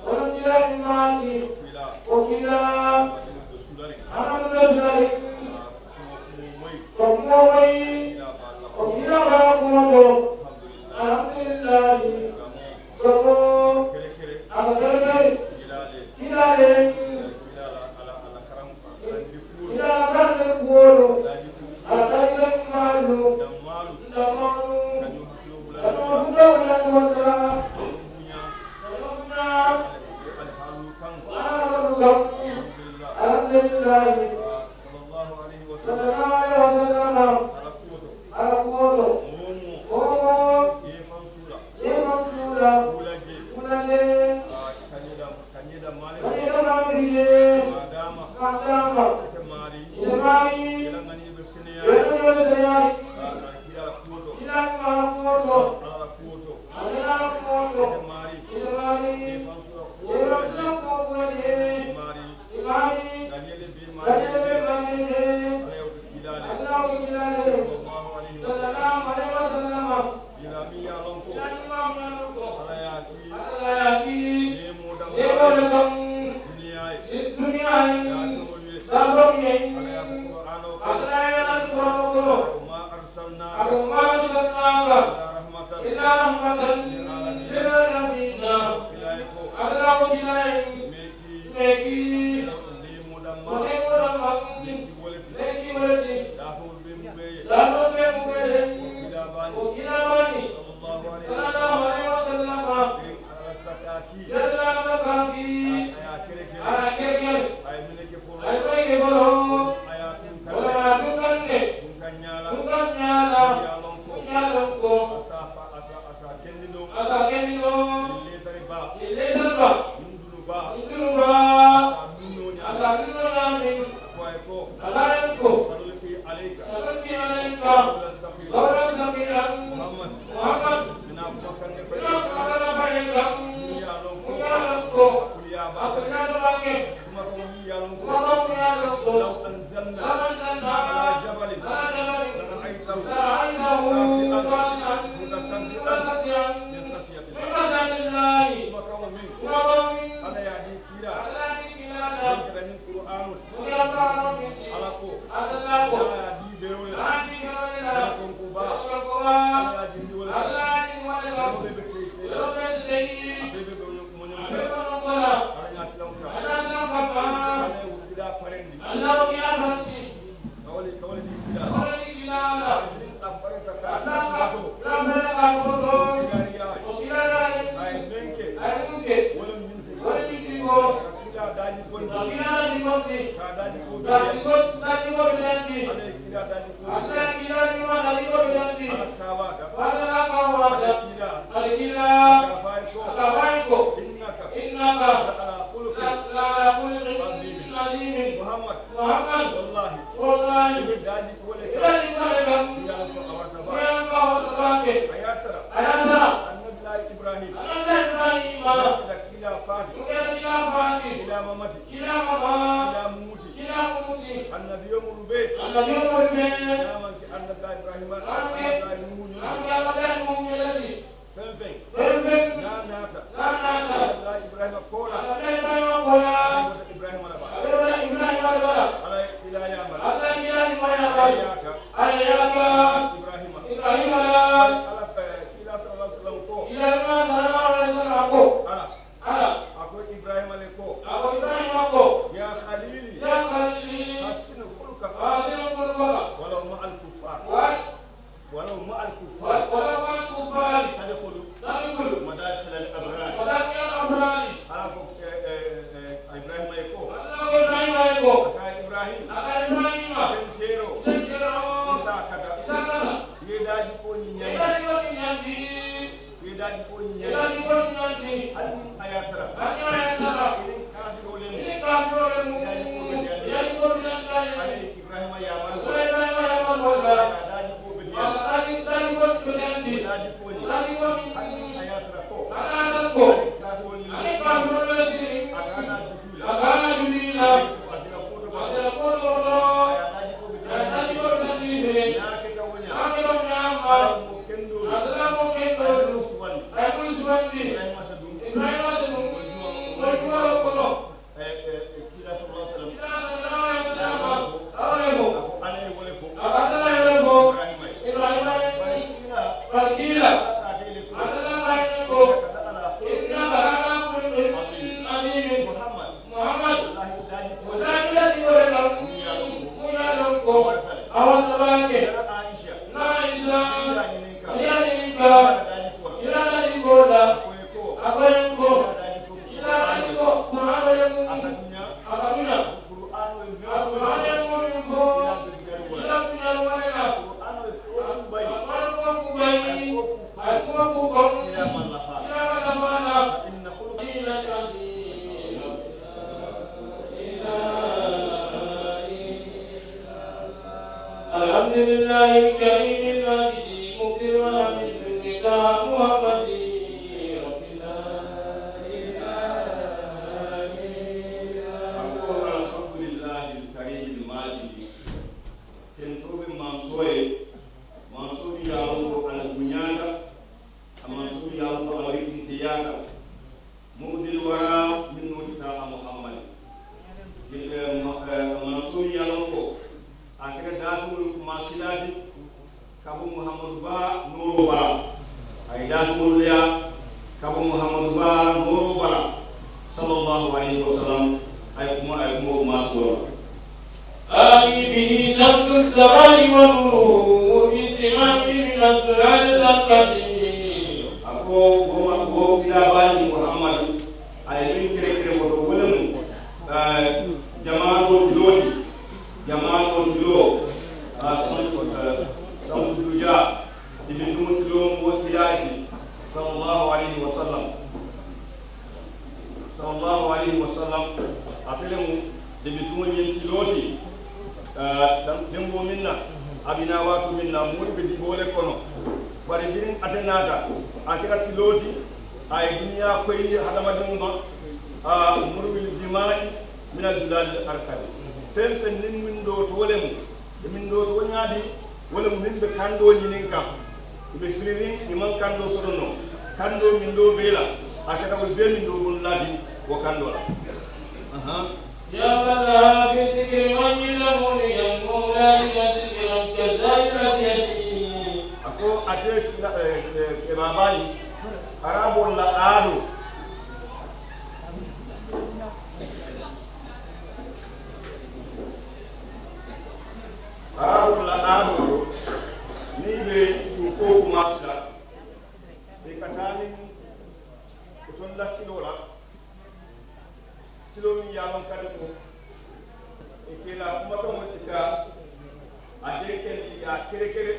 Wala kila imani. O kila. Hana mun da sulari. Ko kuma wai. O kila bara kuma ko. Alhamdulillahi. Kono kere kere. Aka kere kere. Kilale. Kilale. Kilala ala ala karam karandi kuwolo. Kilala karandi kuwolo. Daji ku. Ala daji daji malu. Damalu. Damalu. Kanyo hakilo bulani. Kanyo hakilo bulani wata. Kanyo bunya. Kanyo bunya. Alhalu kan. Alhalu kan. Alhamdulillah. Alhamdulillah. Sallallahu alaihi wasallam. Sallallahu alaihi wasallam. Ala kuwoto. Ala kuwoto. Momo. Momo. Ye fansuula. Ye fansuula. Wulaje. Wulaje. Ah, kanyeda, kanyeda male. Kanyeda male. Madama. Madama. Ite mari. Ite mari. Yela ngani be seneya. Yela ngani be seneya. Ah, ah, kila kuwoto. Kila kuwoto. Ala kuwoto. Ala kuwoto. Ite mari. Ite mari. Ye fansuula. Ye fansuula. Wulaje. Mari. Imani. Daniel be Daniel be Mali. Mali. Ala yaw kidale. Ala yaw kidale. Sallallahu alaihi wasallam. Sallallahu alaihi wasallam. Ilami ya lonko. Ilami ya lonko. Ala ya ki. Ala ya ki. Nemo da. Nemo da kam. Dunia. Dunia. Ya to ye. Da to ye. Ala ya Qur'ano. Ala ya Qur'ano. Wa ma arsalna. Wa ma arsalna. Illa rahmatan. Illa rahmatan. Lil alamin. Lil alamin. Ila ko. Ala ko ilai. Meki. Meki. Lemuɗam ma. Lemuɗam ma. Lekki woleti. Lekki woleti. Dafol be mubeye. Dafol be mubeye. O kila bani. O kila bani. Sallallahu alaihi wasallam. Sallallahu alaihi wasallam. Ɓen alatakaki. Yalla alatakaki. Aya kere kere. Aya kere kere. Ay mineke folo. Ay mineke folo. Aya tun kanne. Wala tun kanne. Tun kanyala. Tun kanyala. Ya lonko. Ya lonko. Asafa asa asa kendino. Asa kendino. Letari ba. Letari ba. Dunu ba. Dunu ba. Asa nunno ni. Asa nunno ni. Akoy ko. Alayen ko. Sanulqi alayka. Sanulqi alayka. Qawlan thaqila. Qawlan thaqila. Muhammad. Muhammad. Sina kuma kanne fa. Sina kuma kanne fa. Ni ya lon ko. Ni ya lon ko. Kuliya ba. Kuliya ba ke. Kuma ko ni ya lon ko. Kuma ko ni ya lon ko. Law anzalna. Law anzalna. Ala jabalin. Ala jabalin. La ra'aytahu. La ra'aytahu. Khashi'an. Khashi'an. Mutasaddian. Mutasaddian. Min khashyati. Min khashyati Allah. Kuma ko ni. Kuma ko ni. Ala ya di Kila. Ala ni kila la. Min kila min Qur'anul. Min kila Qur'anul min. Ala ko. Ala ko. Ala di bewla. Ala di bewla. Ala ko ko ba. Ala ko ko ba. Ala di bewla. Ala di bewla. Ala be be tey. Ala be be tey. Ala be be mo mo. Ala be be mo mo. Ala ya silam ka. Ala silam ka. Ala kila parendi. Ala kila parendi. Kawle, kawle ni kila. Kawle ni kila. Ay, min a bareta ka. Ala ka. Ala bareta ka foto. Kila riya. O kila riya. Ay, menke. Ay, menke. Wala minti. Wala minti ko. Kila daji kondi. Kila daji kondi. Ka da Daɗi ko, daɗi ko ɓe lanndi. Alla kiilaaɗo ma daɗi ko ɓe lanndi. Fadala ka wata. Alkiila. Aka fayi ko. Innaka. Innaka. La ala khuluqin. La, la ala khuluqin azimin. Muhammad. Muhammad. Wallahi. Wallahi. Ɓe daɗi ko le kam. Ɓe daɗi ko le kam. Yaala ko a warta ba. Yaala ko a warta ba ke. A yaatara. A yaatara. Annabi Ibrahim. Annabi Ibrahim. Kiila faati. Kiila faati. Kiila mamati. Kiila mama. Kiila mumuti. Kiila mumuti. Annabiyo muru be. Annabiyo muru be. Namanke Annabi Ibrahima. Namanke. Annabi Nuhu. Namanke Annabi Nuhu. Feŋ feŋ. Feŋ feŋ. Na naata. Na naata. Annabi Ibrahima kola. Annabi Ibrahima kola. Ibrahima la ba. Ibrahima la ba. Alla kiila yaamari. Alla kiila yaamari. Yaaka. Alla yaaka. Ibrahima. Ibrahima la. Alla, eh, kiila sallallahu alaihi wasallam ko. Kiila sallallahu alaihi wasallam ko. Alla. Alla. A ko Ibrahima le ko. A ko Ibrahima ko. Ya khalili. Ya khalili. Hassin khulqaka. Hassin khulqaka. Walaw ma'al kuffar. Wa- Walaw ma'al kuffar. Walaw ma'al kuffar. Tadkhulu. Tadkhulu. Madakhil al abrar. Madakhil al abrar. Alla ko, eh, eh, eh, Ibrahima e ko. Alla ko Ibrahima e ko. Aka Ibrahim. Aka Ibrahima. Kentero. Kentero. Isakata. Isakata. Yeedaji ko ni nyanndi. Yeedaji ko ni nyanndi. Yeedaji ko ni nyanndi. Yeedaji ko ni nyanndi. Hani a yaatara. Hani a yaatara. Inin kaafiroo le mu. Inin kaafiroo le mu. Yeedaji ko ni nyanndi. Yeedaji ko ni nyanndi. Hani Ibrahima yaamari. Ibrahima yaamari wala. Daɗi ko ɓe daɗi. Daɗi ko ɓe daɗi. Daɗi ko ni. Daɗi ko ni. Hani a yaatara ko. Hani a yaatara ko. Hani kaafiroo le mu. Hani kaafiroo le mu. A kana dufila. A kana dufila. A sila ko to. A sila ko to. Daɗi ko ɓe daɗi. Daɗi ko ɓe daɗi. Na ke ta wo ɲaa. Na ke ta wo ɲaa. Mo kendo. A sila mo kendo. Ay mo suwandi. Ay mo suwandi. Ibrahima sa dum. Ibrahima sa dum. Mo juma lo ko no. Eh, eh, eh, kiila sallallahu alaihi wasallam. Kiila sallallahu alaihi wasallam. Awre mo. Ako Alla ye wo le fo. Ako Alla ye wo le fo. Ibrahima ye. Ibrahima ye. Bari kiila. Bari kiila. Alla ka tele ko. Alla ka tele ko. Innaka la ala khuluqin. Innaka la ala khuluqin azimin. Azimin. Muhammad. Muhammad. Wallahi, daɗi ko. Wallahi, daɗi ko le kam. Mu ya lon ko. Mu ya lon ko. A warta le. A warta baake. Ya Aisha. Na Aisha. Kiila ɲininka. Kiila ɲininka. Kiila daɗi ko. Kiila daɗi ko la. Ako ye ko. Ako ye ko. Kiila daɗi ko. Kiila daɗi ko. Qur'aano le mu. A ka duɲa. A ka duɲa. Qur'aano ye mu. Qur'aano ye mu min fo. Kiila be duɲa wala. Kiila duɲa wala. Qur'aano ye ko ku bayi. Qur'aano ko ku bayi. Ay ko ku. Ay ko ku ko. Kiila ma lafa. Kiila ma lafa la. Inna khuluq. Kiila shadid. الحمد لله الكريم الماجد مبدي الورى من جود طه محمد رب العالمين. Ako alhamdulillahi alkarim almajidi. Tentooɓe mansoye, mansoɓe yaarugo albuñaaka, a mansoɓe yaarugo a weddinteyaaka. Mubdil wara min nuuri Taha Muhammad. Gila, eh, ma-, eh, Mansuur yalon ko a kira daafugol ko ma silaade, kabo Muhammadu Ba Nooro Bara. Ay daafugol ya, kabo Muhammadu Ba Nooro Bara. Sallallahu alayhi wa sallam. Ay kuma, ay kuma ko ma suwala. آتي به شمس الزمان ونوره باهتمامي من الظلال تنقضي. Ako goma, go kila bani Muhammad, ay min kere kere woto wolemu, eh, jamaano tiloti, jamaano tilo, ah, samsu, eh, samsu duja, ibi numu tilo mo ilaji, sallallahu alayhi wa sallam. Sallallahu alayhi wa sallam, a fele mu, debi tuŋo ñiŋ tiloo ti, eh, dem-, dembo miŋ na, a bi naa waatu miŋ na, moolu be diboo le kono. Bari biriŋ ate naata, a keta tiloo ti, a ye duniyaa koyindi hadamadiŋo ma, a murwil dimaa'i mina dulaali arkadi. Feŋ feŋ niŋ miŋ doo too le mu, Ɓe miŋ doo to wo ñaadi, wo le mu niŋ be kandoo ñiniŋ kaŋ. I be filiriŋ, i maŋ kandoo soto noo. Kandoo miŋ doo bee la, a keta wo bee miŋ doo bulu laati wo kandoo la. Aha. يا من لها في الذكر ميزة موليا مولى لذكرا كالزاهر الأبيض. A ko ate na, eh, eh, eh, baabaaji, Araboolu la aadoo. Araboolu la aadoo, niŋ i be suukoo kumaasi la, i ka taa niŋ i tolla siloo la, siloo miŋ ye a loŋ kadi ko i Kela kuma kan wani ka a denken ya kere kere.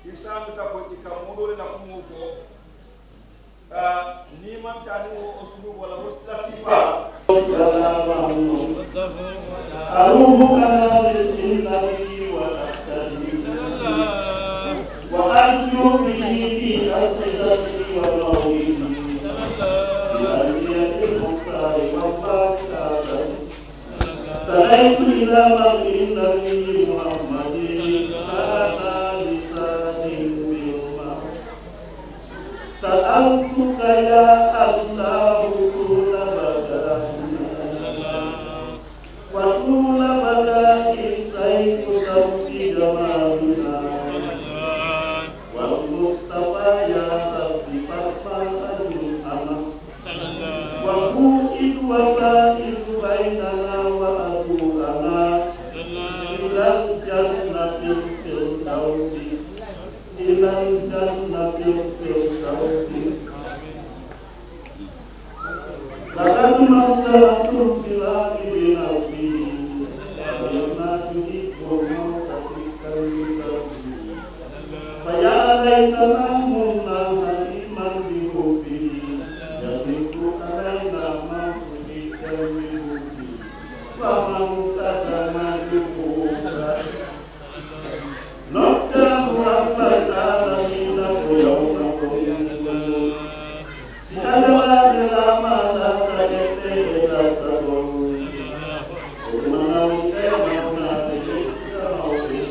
Isa mu ta ko ka modo na kuma ko. Ah, ni man ta ni wo uslubu wala wasta sifa. أروح أنازل إنني وأقتدي وأرجو به في أسئلتي ومولدي بأنبياء المختار والله أعلم. سريت إلى من إنني محمد على لسان بالمحمد. سألتك يا الله طول بقائنا وطول بقاء سيف شمس جمالنا والمصطفى يا رب فاسمع أن أنا وقائد وباعث بيننا وعدونا إلى الجنة الفردوس، إلى الجنة الفردوس. لقد مسنا الفراق بنصبه، فصرنا نحب الموت ستا بقلبه. فيا ليتنا منا حليما بحبه، يسد علينا من فقد بحبه، ومن قدنا جهودا. نبتغ رب العالمين يوم قيامة. Si adamaade laamaalaaka e ɓe e laatagol. O ɗuma nawni ɓe nawnaade yettita mawɓe.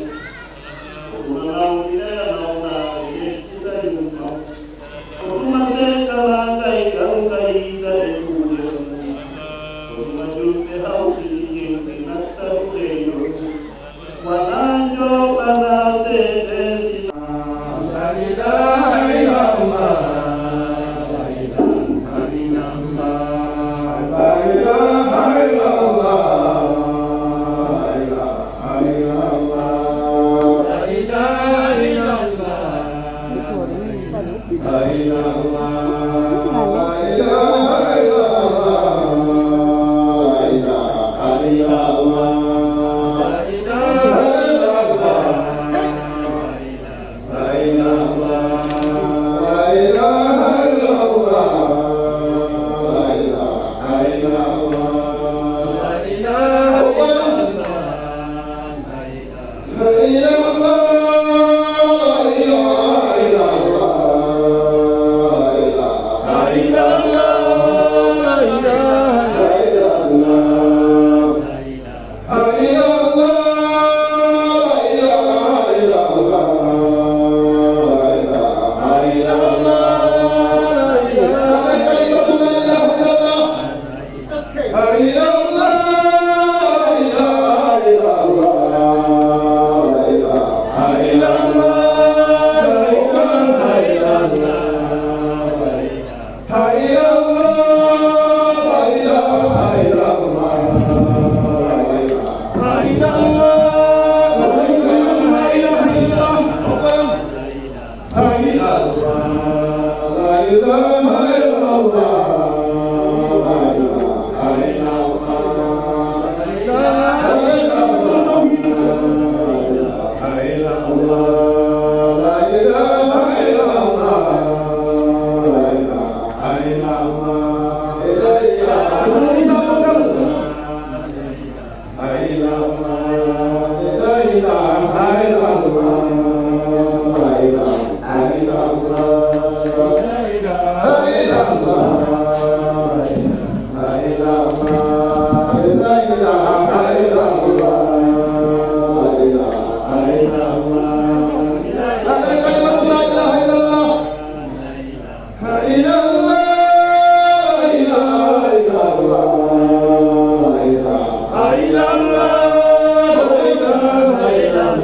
O ɗuma nawni ɓe nawnaade yettita yumma. O ɗuma seeka maa kay kan kay yiida e kuuɗe mum. O ɗuma julɓe hawti yimɓe natta ɗum reedo. Wala jooɓana seeɗe si. La ilaha illallah, la ilaha illallah, la ilaha illallah, la ilaha illallah, la ilaha illallah. La ilaha illallah, la ilaha illallah, la ilaha illallah, la ilaha illallah, la ilaha illallah, la ilaha illallah, la ilaha illallah.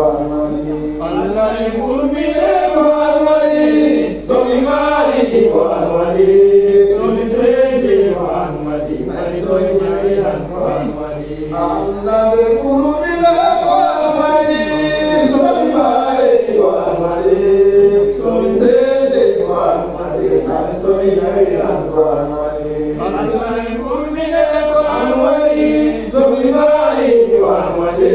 Allah e ɓurmi nde ko an waɗi, so mi maari ko an waɗi, so mi seedi ko an waɗi, hay so mi ñawi tan ko an waɗi. Allah e ɓurmi nde ko an waɗi, so mi maari ko an waɗi, so mi seedi ko an waɗi, hay so mi ñawi tan ko an waɗi. Allah e ɓurmi nde ko an waɗi, so mi maari ko an waɗi,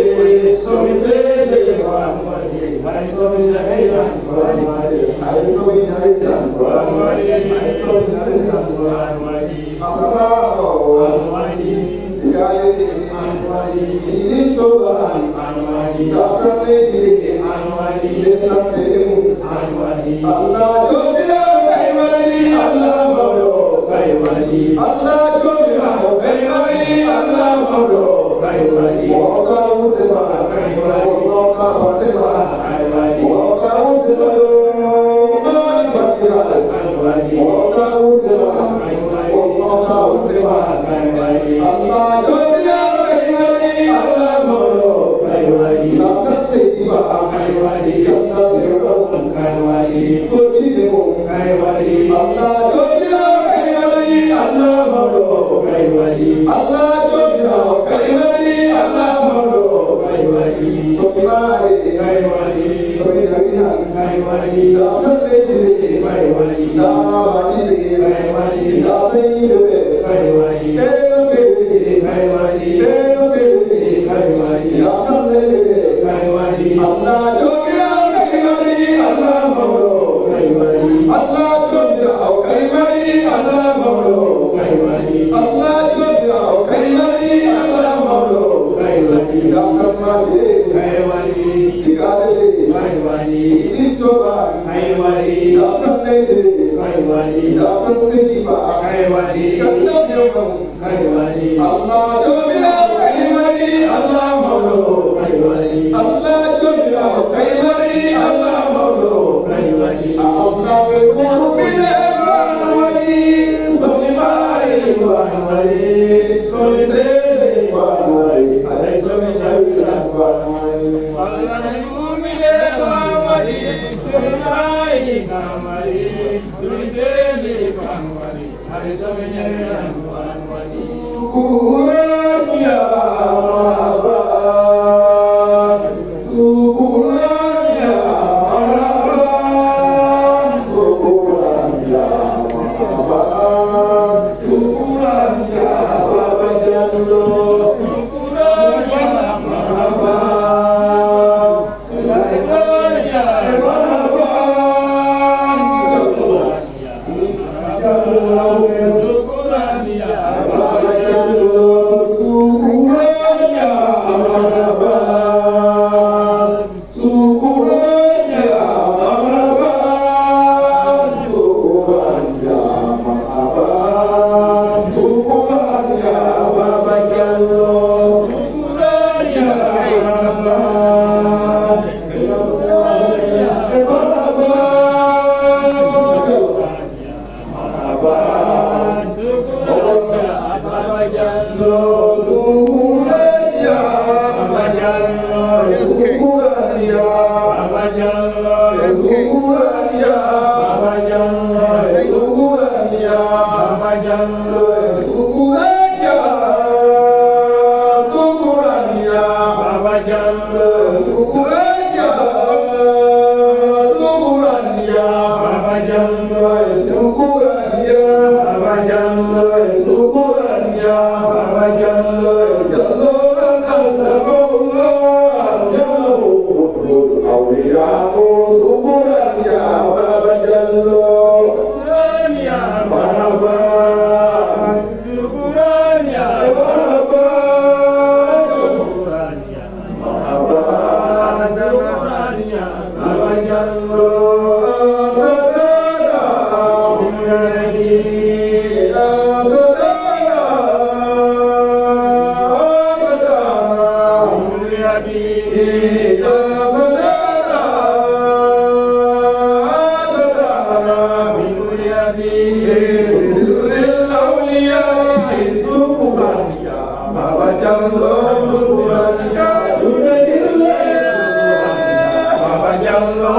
so mi seedi ko an waɗi, hay so mi ñawi tan ko an waɗi, hay so mi ñawi tan ko an waɗi, hay so mi ñawi tan ko an waɗi. Asamaan o an waɗi, gaayɗe an waɗi, siɗin toɓan an waɗi, dartanɗe ɗiɗi an waɗi, ɓe dartede mum an waɗi. Allah joomiraaɗo kay waɗi, Allah mawɗo kay waɗi. Allah joomiraaɗo kay waɗi, Allah mawɗo kay waɗi. Mo ka wuurde ma kay waɗi, mo ka hoore ma kay waɗi. Mo ka wuurde ma ɗo, mo ka baɗɗiral kay waɗi. Mo ka wuurde ma kay waɗi, mo ka wuurde ma kay waɗi. Allah joomiraaɗo kay waɗi, Allah mawɗo kay waɗi. Lamɗo seydi ma kay waɗi, lamɗo kay waɗi. Ko ɗiɗi mo kay waɗi. Allah joomiraaɗo kay waɗi, Allah mawɗo kay waɗi. Allah joomiraaɗo kay waɗi, Allah mawɗo kay waɗi. So mi maari kay waɗi. So mi ñawi tan kay waɗi. Dartan leydi ndi kay waɗi. Dartan leydi ndi kay waɗi. Dartan yimɓe ɓe kay waɗi. Ɓe no kewi ndi kay waɗi. Ɓe no kewi ndi kay waɗi. Dartan leydi ndi kay waɗi. Allah joomiraaɗo kay waɗi, Allah mawɗo kay waɗi. Allah joomiraaɗo kay waɗi, Allah mawɗo kay waɗi. Allah joomiraaɗo kay waɗi, Allah mawɗo kay waɗi. Dartan maari kay waɗi. Digaale ɗe kay waɗi. Siɗin toɓan kay waɗi. Dartan leydi ndi kay waɗi. Dartan seydi ma kay waɗi. Gandal yewta mum. Kay waɗi. Allah joomiraaɗo kay waɗi, Allah mawɗo kay waɗi. Allah joomiraaɗo kay waɗi, Allah mawɗo kay waɗi. Allah ɓe ɓurmi nde ko an waɗi. So mi maari ko an waɗi. So mi seedi ko an waɗi. Hay so mi ñawi tan ko an waɗi. Allah ɓe ɓurmi nde ko an waɗi. So mi maari ko an waɗi. So mi seedi ko an waɗi. Alhamdulillah.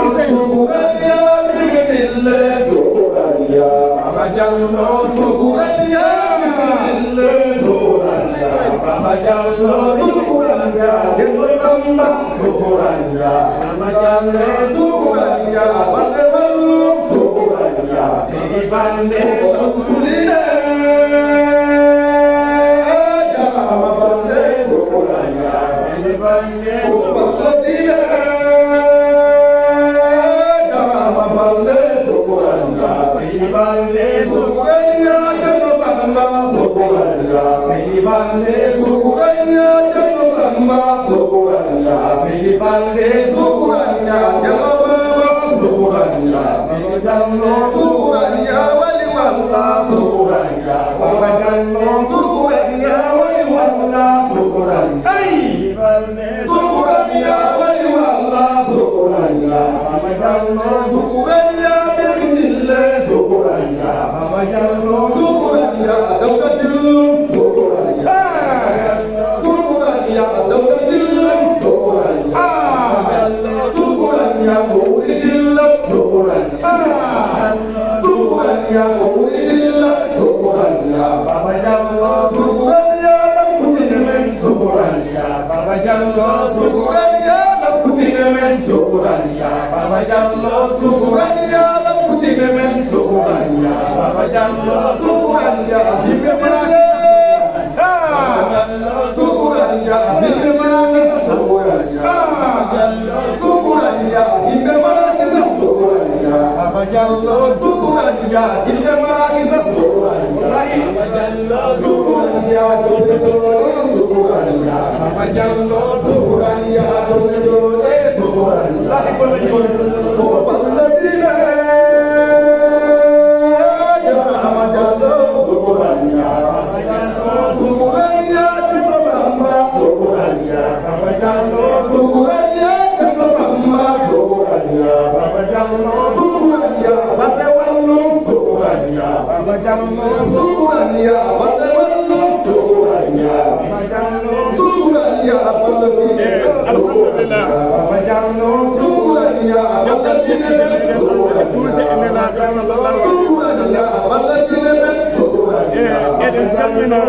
Eɗen calmina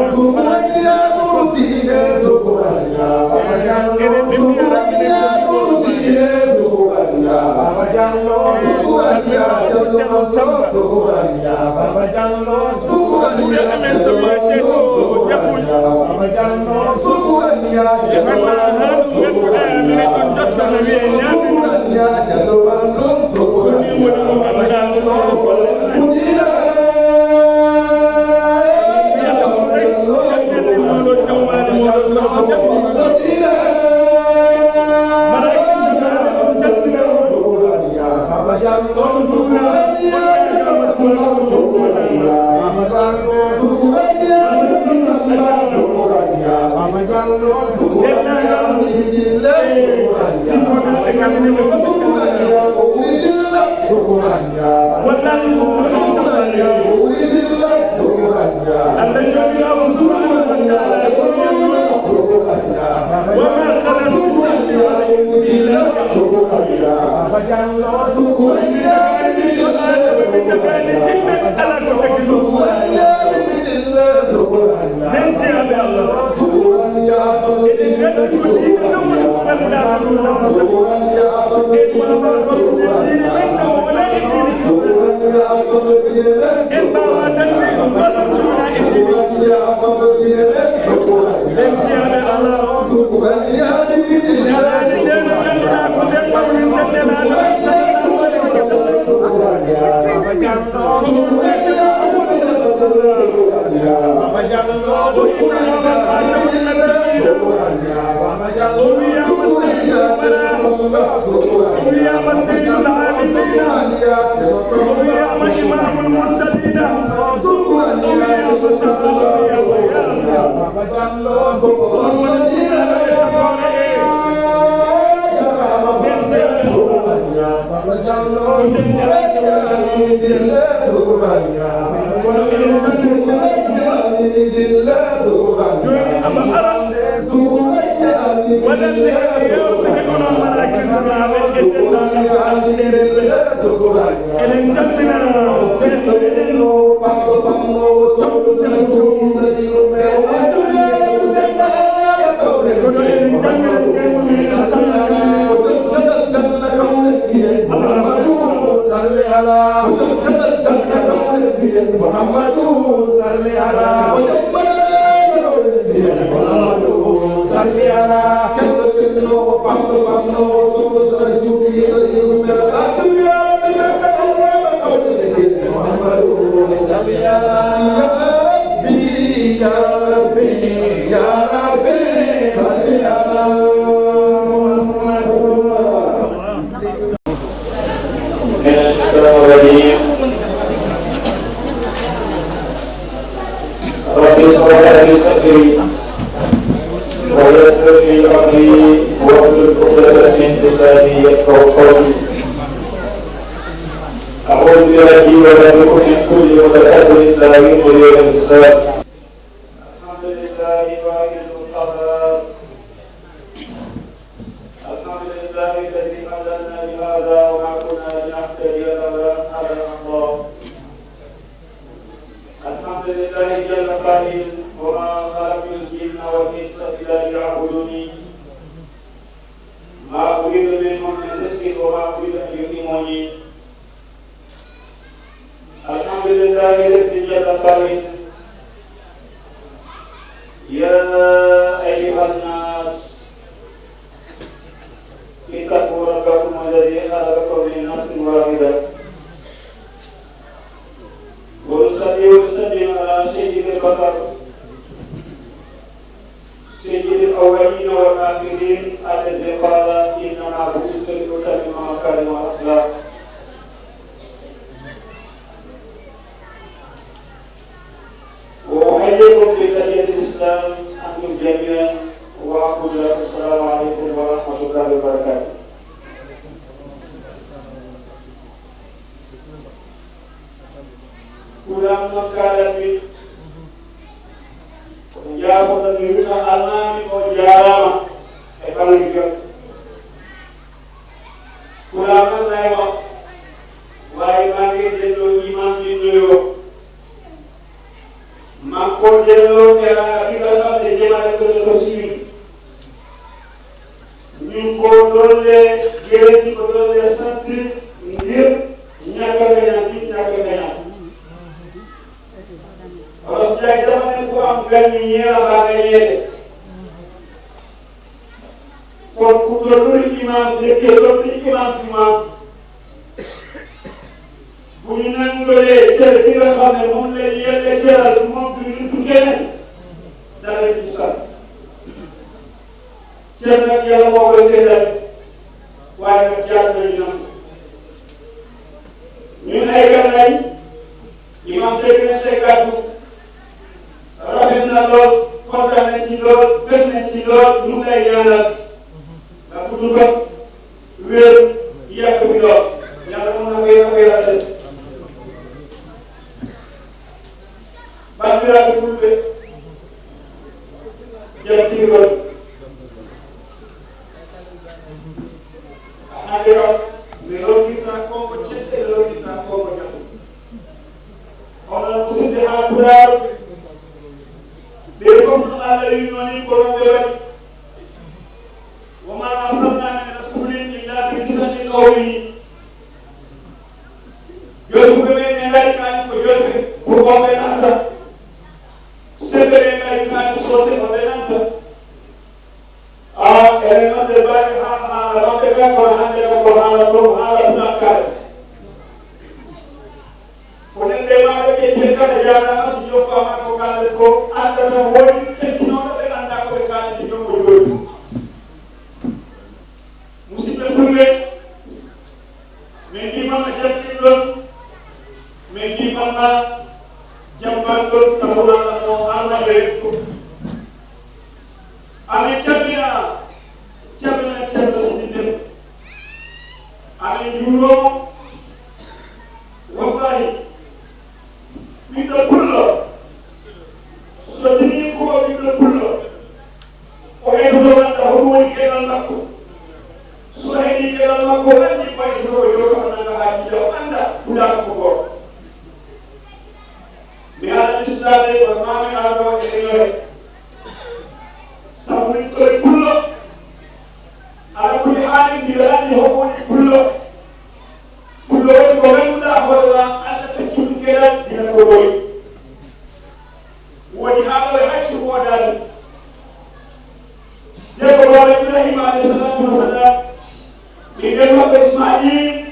Enen calmina kono enen calmina من الشيطان الرجيم. رب اشرح لي صدري ويسر لي أمري واحلل عقدة من لساني يفقهوا قولي. أعوذ بربي وربكم من كل متكبر لا يغني اليوم حساب. الحمد لله واحد القهار. الحمد لله الذي هدانا لهذا وما كنا لنهتدي لولا أن هدانا الله. الحمد لله جل قائل: وما خلقت الجن والإنس إلا ليعبدوني. ما أريد منهم من رزق وما أريد أن يطعموني. الحمد لله الذي جل قائل: يا أيها الناس اتقوا ربكم الذي خلقكم من نفس واحدة. ونصلي ونسلم على سيد البشر سيد الأولين والآخرين الذي قال: إنما بعثت لأتمم مكارم الأخلاق. وأحييكم بتحية الإسلام أنتم جميعا، وأقول لكم السلام عليكم ورحمة الله وبركاته. Kulam noon kaalatmi, ko jaafoɗon mi wita almaami o jaaraama e ɓalli jom. Kulam noon nayi ma, waawi maa nge dello iman min noyo. Makko dello era ila kamɓe jemale ko ko siri. Min ko dolle geredi ko dolle santi ngir ñaka gaña min ñaka gaña. Wala jay zamane ko am gañi ñeera ba gañede. Kon ku dolluri imam de ke dolluri imam imam. Bu ñu nangulee cër bi nga xam ne moom la ñu yàlla cëral, moom du nit du keneen, dara ci sax. Cër nag yàlla moo koy seetal, waaye nag jaar nañu nangu. Ñun ay gan lañ, imam dégg na say kàddu, rafet na lool, kontaan nañ ci lool, bég nañ ci lool, ñu ngi lay ñaanal nga gudd fan, wér, yàgg fi lool. Yàlla mën na ko, yàlla ko yàlla def. Bandiraɓe fulɓe, jam tigol. Hande o, mi rokkita konko cette, mi rokkita konko jam. Onon musidɓe haa Pulaar, ɓe fof no Allah winnoo ni ko noon ɓe waɗi. Wa maa arsalnaa min rasuulin illaa bi lisaani qawmihi. Jolfuɓe ɓe ne ngari kaani ko jolfe, pour ko ɓe nanta. Sembe ɓe ngari kaani soose ko ɓe nanta. A, enen noon ɓe mbaɗi haa haala maɓɓe kan, kono hannde kan ko haala to, haala tunankare. Ko nen ɓe maaɗa ƴetti kala jaaraama, si joffaama ko kalde ko, addata woni kettinooɗo ɓe annda ko ɓe kaaldi jom ko jooɗi. Musidɓe fulɓe, min mbimama jattinɗon, min mbimama jambanɗon, sabu Allah no armande ko. Amin calmina, calmina Ceerno Sidi Dem. Amin njuuroo mo. Wallahi, ɓiɗɗo pullo, so tini ko o ɓiɗɗo pullo, o etoto wonde hoɗum woni geɗal makko. So Ko woni ko e to yo ko nanga ha jiya o anda pulaar ko go. Mi ala islaame ko maami ala ɗo e leñore. Sabu min koye pullo. Ala kuli haali mbiɗa anndi homo woni pullo. Pullo woni ko ngannduɗaa hoore ma, Allah fecci ɗum geɗal dina ko ɓooyi. Woni haa ɗo e hay so woodaani. Debbo Baaba Ibrahima alayhi salatu wassalam, ɓinngel makko Ismail,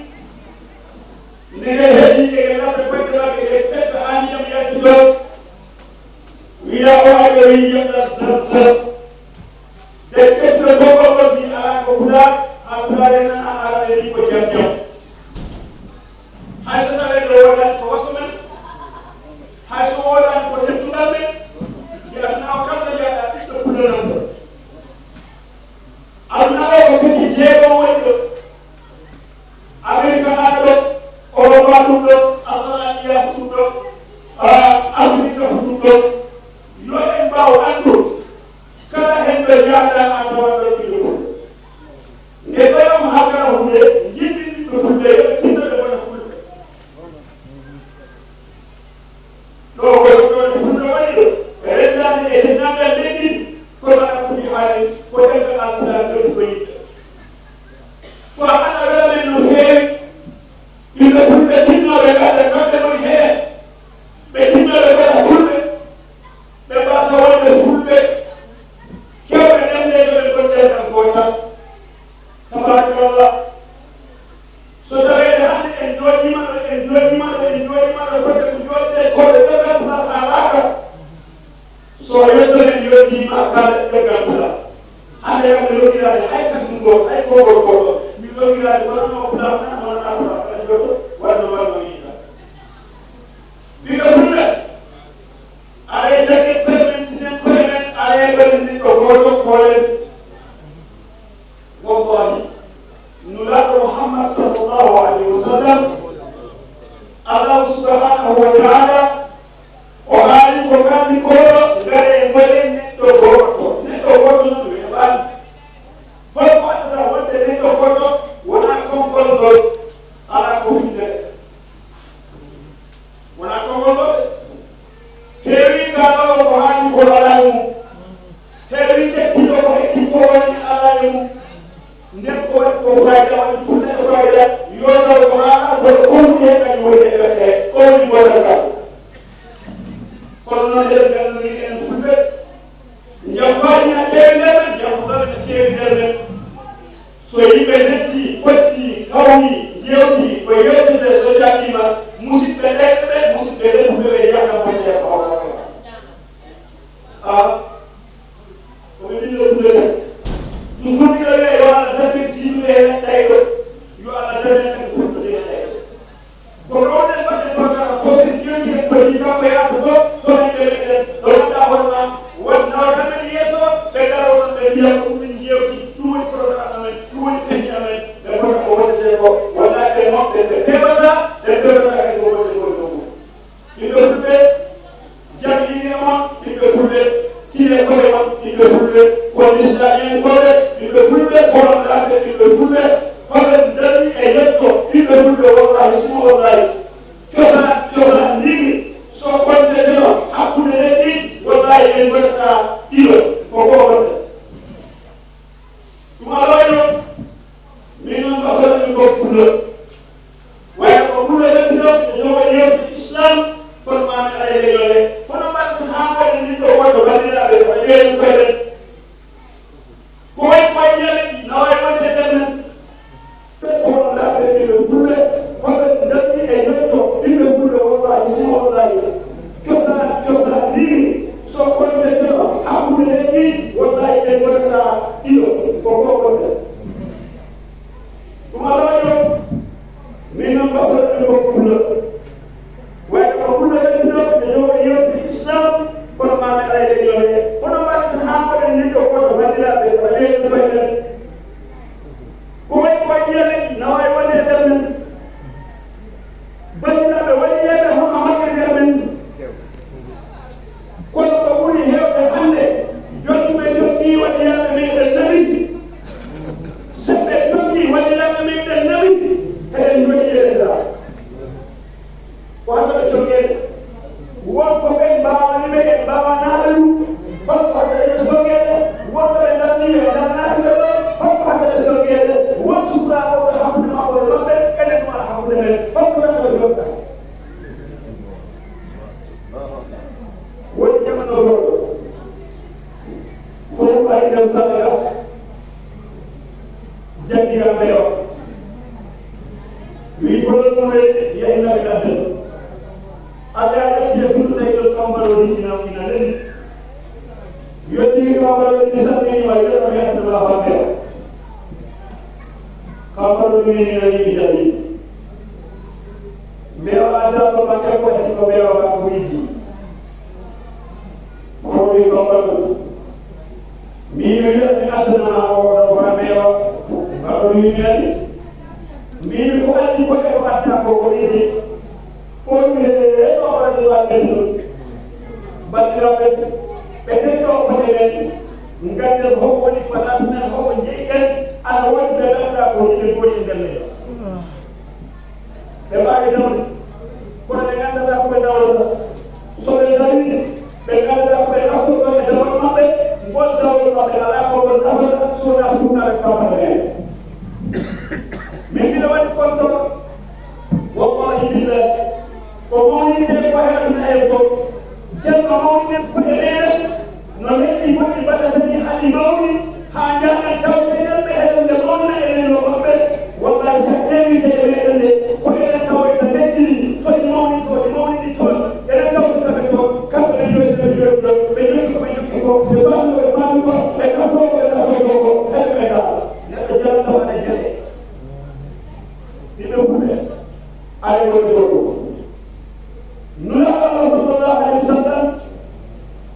nde ngel heɗi e ngel ladde koyɗe makko, ngel fedda haa ndiyam yalti ɗon. Wiya o ari o yi ndiyam ɗam Zamzam. Nde ƴettude konngol ɗon mbi alaa ko pulaar, haa pulaar en nana alaa ɓe mbi ko jam jam. Hay so tawii ɗo wonani ko waso men, hay so wonani ko teddungal men, mbiyatnaa o kamɗo njaaɗa ɓiɗɗo pullo nan ɗo. Aduna o ko piti jeego woni ɗo. Amerika nana ɗo, Oropa ɗum ɗo, Australia ɗum ɗo, ah, Afrika ɗum ɗo. Yo en mbaaw anndu kala heen ɗo njaaɗa a tawa ɗo ɓiɗɗo ɗo. Nde ɓeyon hakkara hunde, njimmin ɓiɓɓe fulɓe, yo ɓe tinno ɓe wona fulɓe. Ɗo ko ɗo fulɓe woni ɗo, e renndande e denndanngal leydi, ko ɗo alkuli haali, ko ɗemɗo alkulaar ɗo ko yimɓe. Ko Allah wela men no feewi, yimɓe fulɓe tinnooɓe ngadda kamɓe woni heen, ɓe tinnooɓe kala fulɓe, ɓe mbasa wonde fulɓe, kewɓe ɗemɗe ɗo ɓe ngon dental gootal. Tabarakallah. So taweede hannde en jooɗiima ɗo, en jooɗiima ɗo, en jooɗiima ɗo, fodde ko jooɗiɗen koɗo ɓe nganndata haalaaka. So yetto en yottiima kala ɓe nganndata. Hannde kam mi rogiraade hay kañum ɗo, hay konngol goɗɗo. Mi rogiraade wonano pulaar tan, wonana pulaar tan, jooɗo, wonno, wonno yiita. Ɓiɓɓe fulɓe, aɗa jagge koye men, tinen koye men, aɗa jagge neɗɗo gooto, koolen. Wallahi, Nulaaɗo Muhammad sallallahu alayhi wa sallam, Allahu subhanahu wa ta'ala, o haali ko nganndi koɗo, ngare e ngoɗen neɗɗo gooto. Neɗɗo gooto noon weeɓaani. Hol ko addata wonde neɗɗo gooto wonaa konngol ngol? Alaa ko windere. Wonaa konngol ngol de. Heewii kaaloowo ko haali ko alaa e mum. Heewii tekkiiɗo ko heɓi ko woni alaa e mum. Nden ko waɗi ko fayda, waɗi fulla e fayda, yo taw ko haala ko ɗo konndi he kañum woni e ɓette, ko woni gotal ngal. Kono noon eɗen nganndi enen fulɓe, jam faaji na keewi nder men, jam faaji na keewi nder men. So yimɓe netti, potti, kawri, jewti, ko yewtude so jaɓiima, musidɓe ɓe, ɓe, musidɓe ɓe, ɓe, ɓe yiyata bonde e ko hawra ko. Ah, ko ɓe ɓiɗɗo ɗum ɓe tan. Ɗum fof mbiɗo wiya yo Allah darne jiiduɓe heen ɗayɗo, yo Allah darne kadi wonɓe heen ɗayɗo. Ko ɗo wonde mbaɗen bakara fof, so jewti en kadi kamɓe yaata to, to en ɓe meɗen, ɗo wonda hono ma, won nawata men yeeso, ɓe ngara won ɓe mbiya ko ɗum min jewti, ɗum woni programme amen, ɗum woni peñi amen, ɓe mbota ko wonde ko, wonda ɓe moɓɓe, ɓe pewata, ɓe pewata kadi ko wonde ko ɗum. Ɓiɓɓe fulɓe, jam hiiri e mon, ɓiɓɓe fulɓe, tine koye mon, ɓiɓɓe fulɓe, ko lislaamiyankooɓe, ɓiɓɓe fulɓe, kono kamɓe ɓiɓɓe fulɓe, hoɓe dañi e yetto, ɓiɓɓe fulɓe, wallahi, suma wallahi. Cosaan, cosaan nini, so konte jono, hakkunde leƴƴi, wallahi, en mbaɗata ɗiɗo, ko ko wonde. Ɗum alaa yo, min noon masala min ko pullo. Waaye ko pullo leppi ɗo, ɓe jogo yewti Islam, kono maami alay leñole. Kono mbaɗɗen haa waɗi min ɗo wonde banndiraaɓe, ko e ɓeen koye men. Ko wayi ko wayi yiyande ɗi, na waawi wonde e nder men. Kono laaɓe ɓiɓɓe fulɓe, hoɓe ndanndi e yetto ɓiɓɓe fulɓe, wallahi, suma wallahi. Cosaan, cosaan ndini, so konte jono, hakkunde leƴƴi, wallahi, ɓe ngonata ɗiɗo, ko ko konte. Ɗum alaa yo, Wallaahi meɗen nami, eɗen jogii eɗen ndaa. Ko hatta ɓe joggeede. Won ko ɓen mbaawani ɓe, en mbaawanaade ɗum. Hol ko hatta ɓe joggeede? Won ko ɓe darni ɓe, darnaaki ɓe ɗo. Hol ko hatta ɓe joggeede? Won suɓaaɓe wonɓe hakkunde maɓɓe e maɓɓe, enen ɗum ala hakkunde men. Hol ko hatta ɓe joggeede? Woni jamano goɗɗo. Fof ari nder sadaka, jaggi kam ɓeewa. Wi bolol mum e yehi naɓe ɗaɓɓel. Alla a ƴetti e kullu tawi ɗon kawmbal o ina, ina leli. Yottiwi kawmbal o ina salmini ma, yotto mi adda ma fa ɓeewa. Kawmbal o ina ina ina jaɓi. Mbeewa adda ɗo ma, jaggo ƴetti ko mbeewa ma ko wiji. Kono wi ko mbaɗu. Mbimi wiya mi addana ma o ɗo wona mbeewa. Mbaɗo mi winnani. Mbimi ko addi ko e ko adda ko wonide. Fof mi heɗe e ɗo waɗa ɗum adde ɗum. Bandiraɓe, ɓe ketti o kote men. Ganden hoko woni place men, hoko jeyi en. Ana woni ɓe ganduɗa ko woni ɓe goni e nder men. Ɓe mbaawi dawde, kono ɓe nganndataa ko ɓe dawrata. So ɓe darii, ɓe nganndataa ko ɓe naftortoo e dawol maɓɓe, ngol dawol maɓɓe alaa ko ngol nafata, so wonaa suukaare kampaane men. Min mbiɗa waɗi kontor, wallahi billahi, ko mawnintee ko e aduna hee fof, ceerno mawninen koye meɗen, no leƴƴi goɗɗi mbaɗata ni haa ɗi mawni, haa njaaɗen tawteɗen ɓe heɗen nde mawna enen no maɓɓe. Wallahi, so ƴeewi geɗe meɗen ɗe, ko enen tawoyta leƴƴi ɗi, to ɗi mawni to, ɗi mawnini toon, enen tawtata ɓe toon, kamɓe ɓe jooɗi, ɓe jooɗi ɗo, ɓe jooɗi ko ɓe jokki ko, ɓe mbaɗi ko ɓe mbaɗi ko, ɓe naftoo ko ɓe naftotoo ko, heɓe ɓe dara. Neɗɗo jarata waɗa geɗe. Yimɓe fulɓe, aɗa woni ɗo. Nulaaɗo Allah sallallahu alaihi wasallam,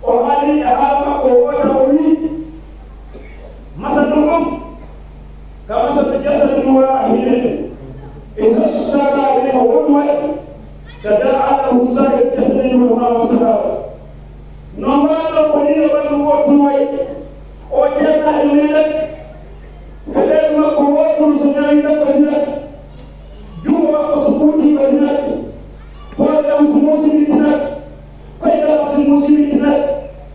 o haali e haala makko wota o wi, masalukum ka masali jasadin wahidin, idha ishtaka minhu udwan, tada'a lahu sa'irul jasadi bil humma was sahar. No mbaɗo ko ni no ɓandu wottu way, o ceernaɗo meɗen, feɗel makko wottu so ñawi ɗaɓɓa ñawi. Junngo makko so ɓuuɗii ko tinat, hoore am so muusi mi tinat, koyɗe am so muusi mi tinat,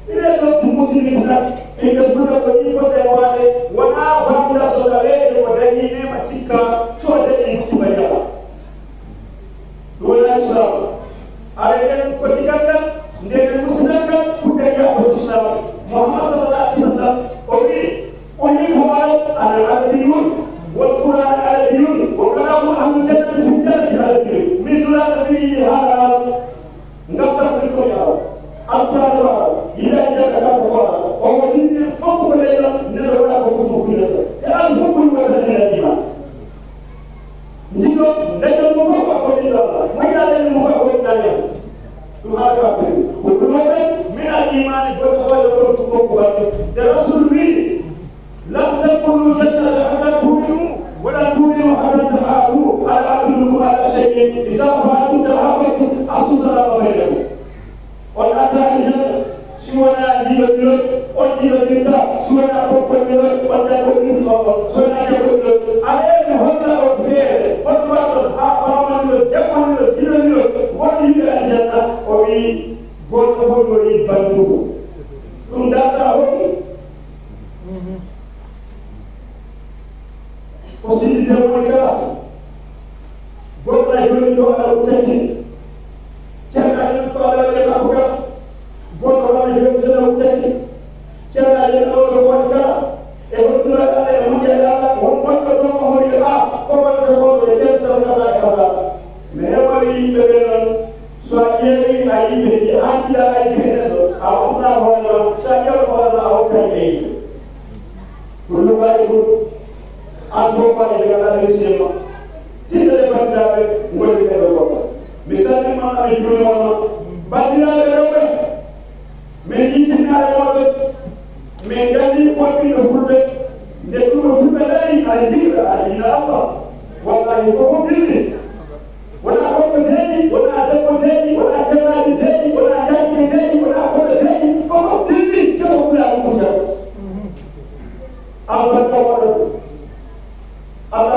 ɓiɓɓe am so muusi mi tinat. Ɓiɓɓe fulɓe ko nii fotde waade, wonaa bannda so taweede ko dañii neema tikka, so o dañii musiba jala. Ɗum wonaa Islam. Aɗa nden ko digal ngal, nden musigal ngal, ko dañi ko Islam. Muhammad sallallahu alaihi wasallam, o wi'i, أحب أن أنا عربي والقرآن عربي وكلام أهل الجنة في الجنة عربي. Min nulaaɗo mi yiɗi haala Arab. Ngam sabu min ko mi Arab. Alquraan ko Arab. Yimɓe aljanna kamɓe ko Arab. O woni min fof ko leñol, neɗɗo waɗa ko ɗum ko ɗum. Te al fof ko ɗum waɗata min al iman. Jiɗɗo leñol mum fof ko ɗum ɗon. Moƴƴa leñol mum fof ko ɗum ɗon. Ɗum haala ka ko ɗum. Ko ɗum waɗata min al iman. Ko ɗum waɗata ko ɗum ko ɗum. Te Rasul wi, لن تدخلوا الجنة حتى تؤمنوا ولا تؤمنوا حتى تحابوا. ألا أدلكم على شيء إذا فعلتم تحاببتم؟ أفشوا السلام بينكم. On naatataa aljanna si wonaa jiɗondirol, on jiɗondirtaa si wonaa kokkondirol, on jaggondirol, on, si wonaa jaggondirol. Aɗa andi holla on feere, on mbaɗɗon haa paamondiron, jaggondiron, jiɗondiron, won yimɓe aljanna? O wi, gooto fof no yiɗi banndugo. Ɗum darta hoɗi. Ko sidi de woni kala. Goɗɗo na joni ɗo aɗa uttaki. Ceerno na joni ɗo aɗa waɗi makko kala. Goɗɗo na joni ɗo aɗa uttaki. Ceerno na joni ɗo ɗo woni kala. E honɗuno e Allah e moƴƴere Allah. Won goɗɗo ɗo ko woni a. Ko wonata ko e ceerno sallallahu alaihi wasallam. Mi heɓa yimɓe ɓe noon. So a ƴeewi a yimɓe, a jiɗa a yimɓe neɗɗo. A wasna hoore ma. So a ƴeewi hoore ma a hokkay ɓe yimɓe. Kullu baaɗi ɗum, an fof baaɗi ɓe ngalaa réussir ma. Tinno ɗe banndiraaɓe ngoni ɓe ɗo goɗɗo. Mi salmini ma, mi juurima ma. Banndiraaɓe rewɓe, min yittinnaare mooɗon, min nganndi won ɓiɗɗo fulɓe, nde ɗum ɗo fulɓe dañi, aɗa jiɗa, aɗa yiɗa Allah. Wallahi, fof fof dilli. Wonaa gorko deeƴi, wonaa debbo deeƴi, wonaa ceernaade deeƴi, wonaa njaatige deeƴi, wonaa koɗo deeƴi, fof fof dilli, kala ko ɓuri Alla ko jam. Albarka waɗa ɗum. Alla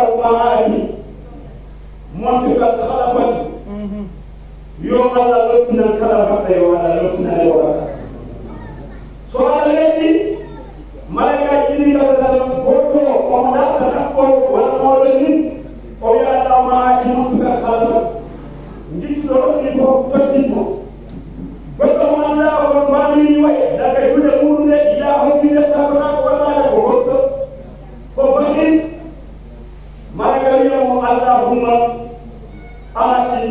Allah lottinan kala mbaɗɗa yo Allah lottinan e waɗata. So Allah leydi, malaykaaji ɗiɗi ngarata tan, gooto o omo darta nafqo walla mooɗon ni, o wiya, "Allahumma aati munfiqan khalafa." Ngittuɗo rokki fof tottitmo. Goɗɗo mo anndaa o ɗon mbaamini waye, daga juuɗe muɗum nde, ila hokkinde sagotaako waɗaade ko goɗɗo. Ko bahin, malaika wiya mo, "Allahumma aati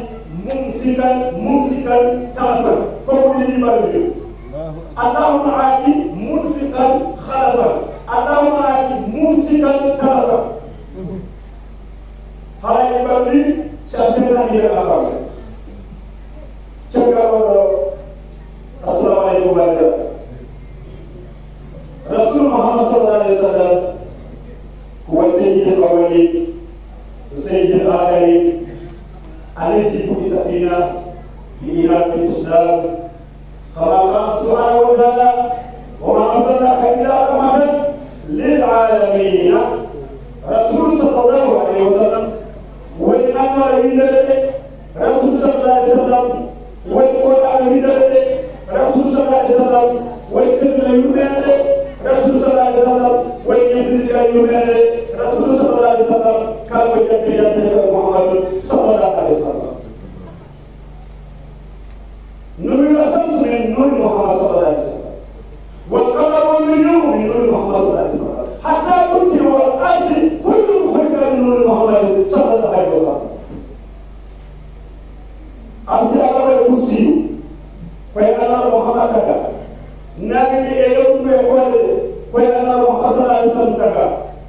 mumsikan, mumsikan talafan." Ko ko woni ni mbaɗa wiya. "Allahumma aati munfiqan khalafan. Allahumma aati mumsikan talafan." Haray e ɓanndi, si a seeɗaani nder affaire. Caggal on ɗo, assalamu aleykum, bandiraɓe. Rasul Muhammad sallallahu alaihi wasallam, هو سيد الأولين وسيد الآخرين، الذي بعث فينا لإعلان الإسلام، كما قال سبحانه وتعالى: "وما أرسلناك إلا رحمة للعالمين." Rasul sallallahu alaihi wasallam woni annaara winndere nde. Rasul sallallahu alaihi wasallam woni Qur'aana winndere nde. Rasul sallallahu alaihi wasallam woni teddina yurmeende nde. Rasul sallallahu alaihi wasallam woni ñemtindigal yurmeende nde. Rasul sallallahu alaihi wasallam kala ko jaggi jaggi ko Muhammadu sallallahu alaihi wasallam. نور الشمس من نور محمد صلى الله عليه وسلم، والقمر والنجوم من نور محمد صلى الله عليه وسلم، حتى الكرسي والعرش كله خلق من نور محمد صلى الله عليه وسلم. Arsi Allah e kursi, ko e Allah Muhammad taga. Naange e lewru e koode, ko e Allah Muhammad sallallahu alaihi wasallam taga.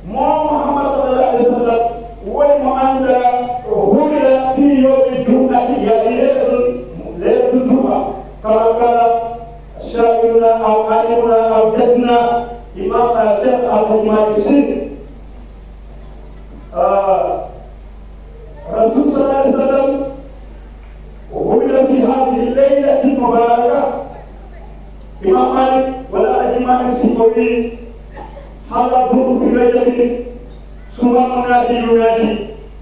Mo Muhammad sallallahu alaihi wasallam woni mo annda, hulira fi yawmil jum'ati, yani leylatul, leylatul jum'a. Kama qala sha'iruna aw alimuna aw jadduna Imam, eh, Sheikh Al Hadji Malick Sy. Ah, Rasul sallallahu alaihi wasallam, وولد في هذه الليلة المباركة. Imam Malik walla Alhaji Malik Sy o wi, "Halla durru fi Rajabin, summa munaadi yunaadi,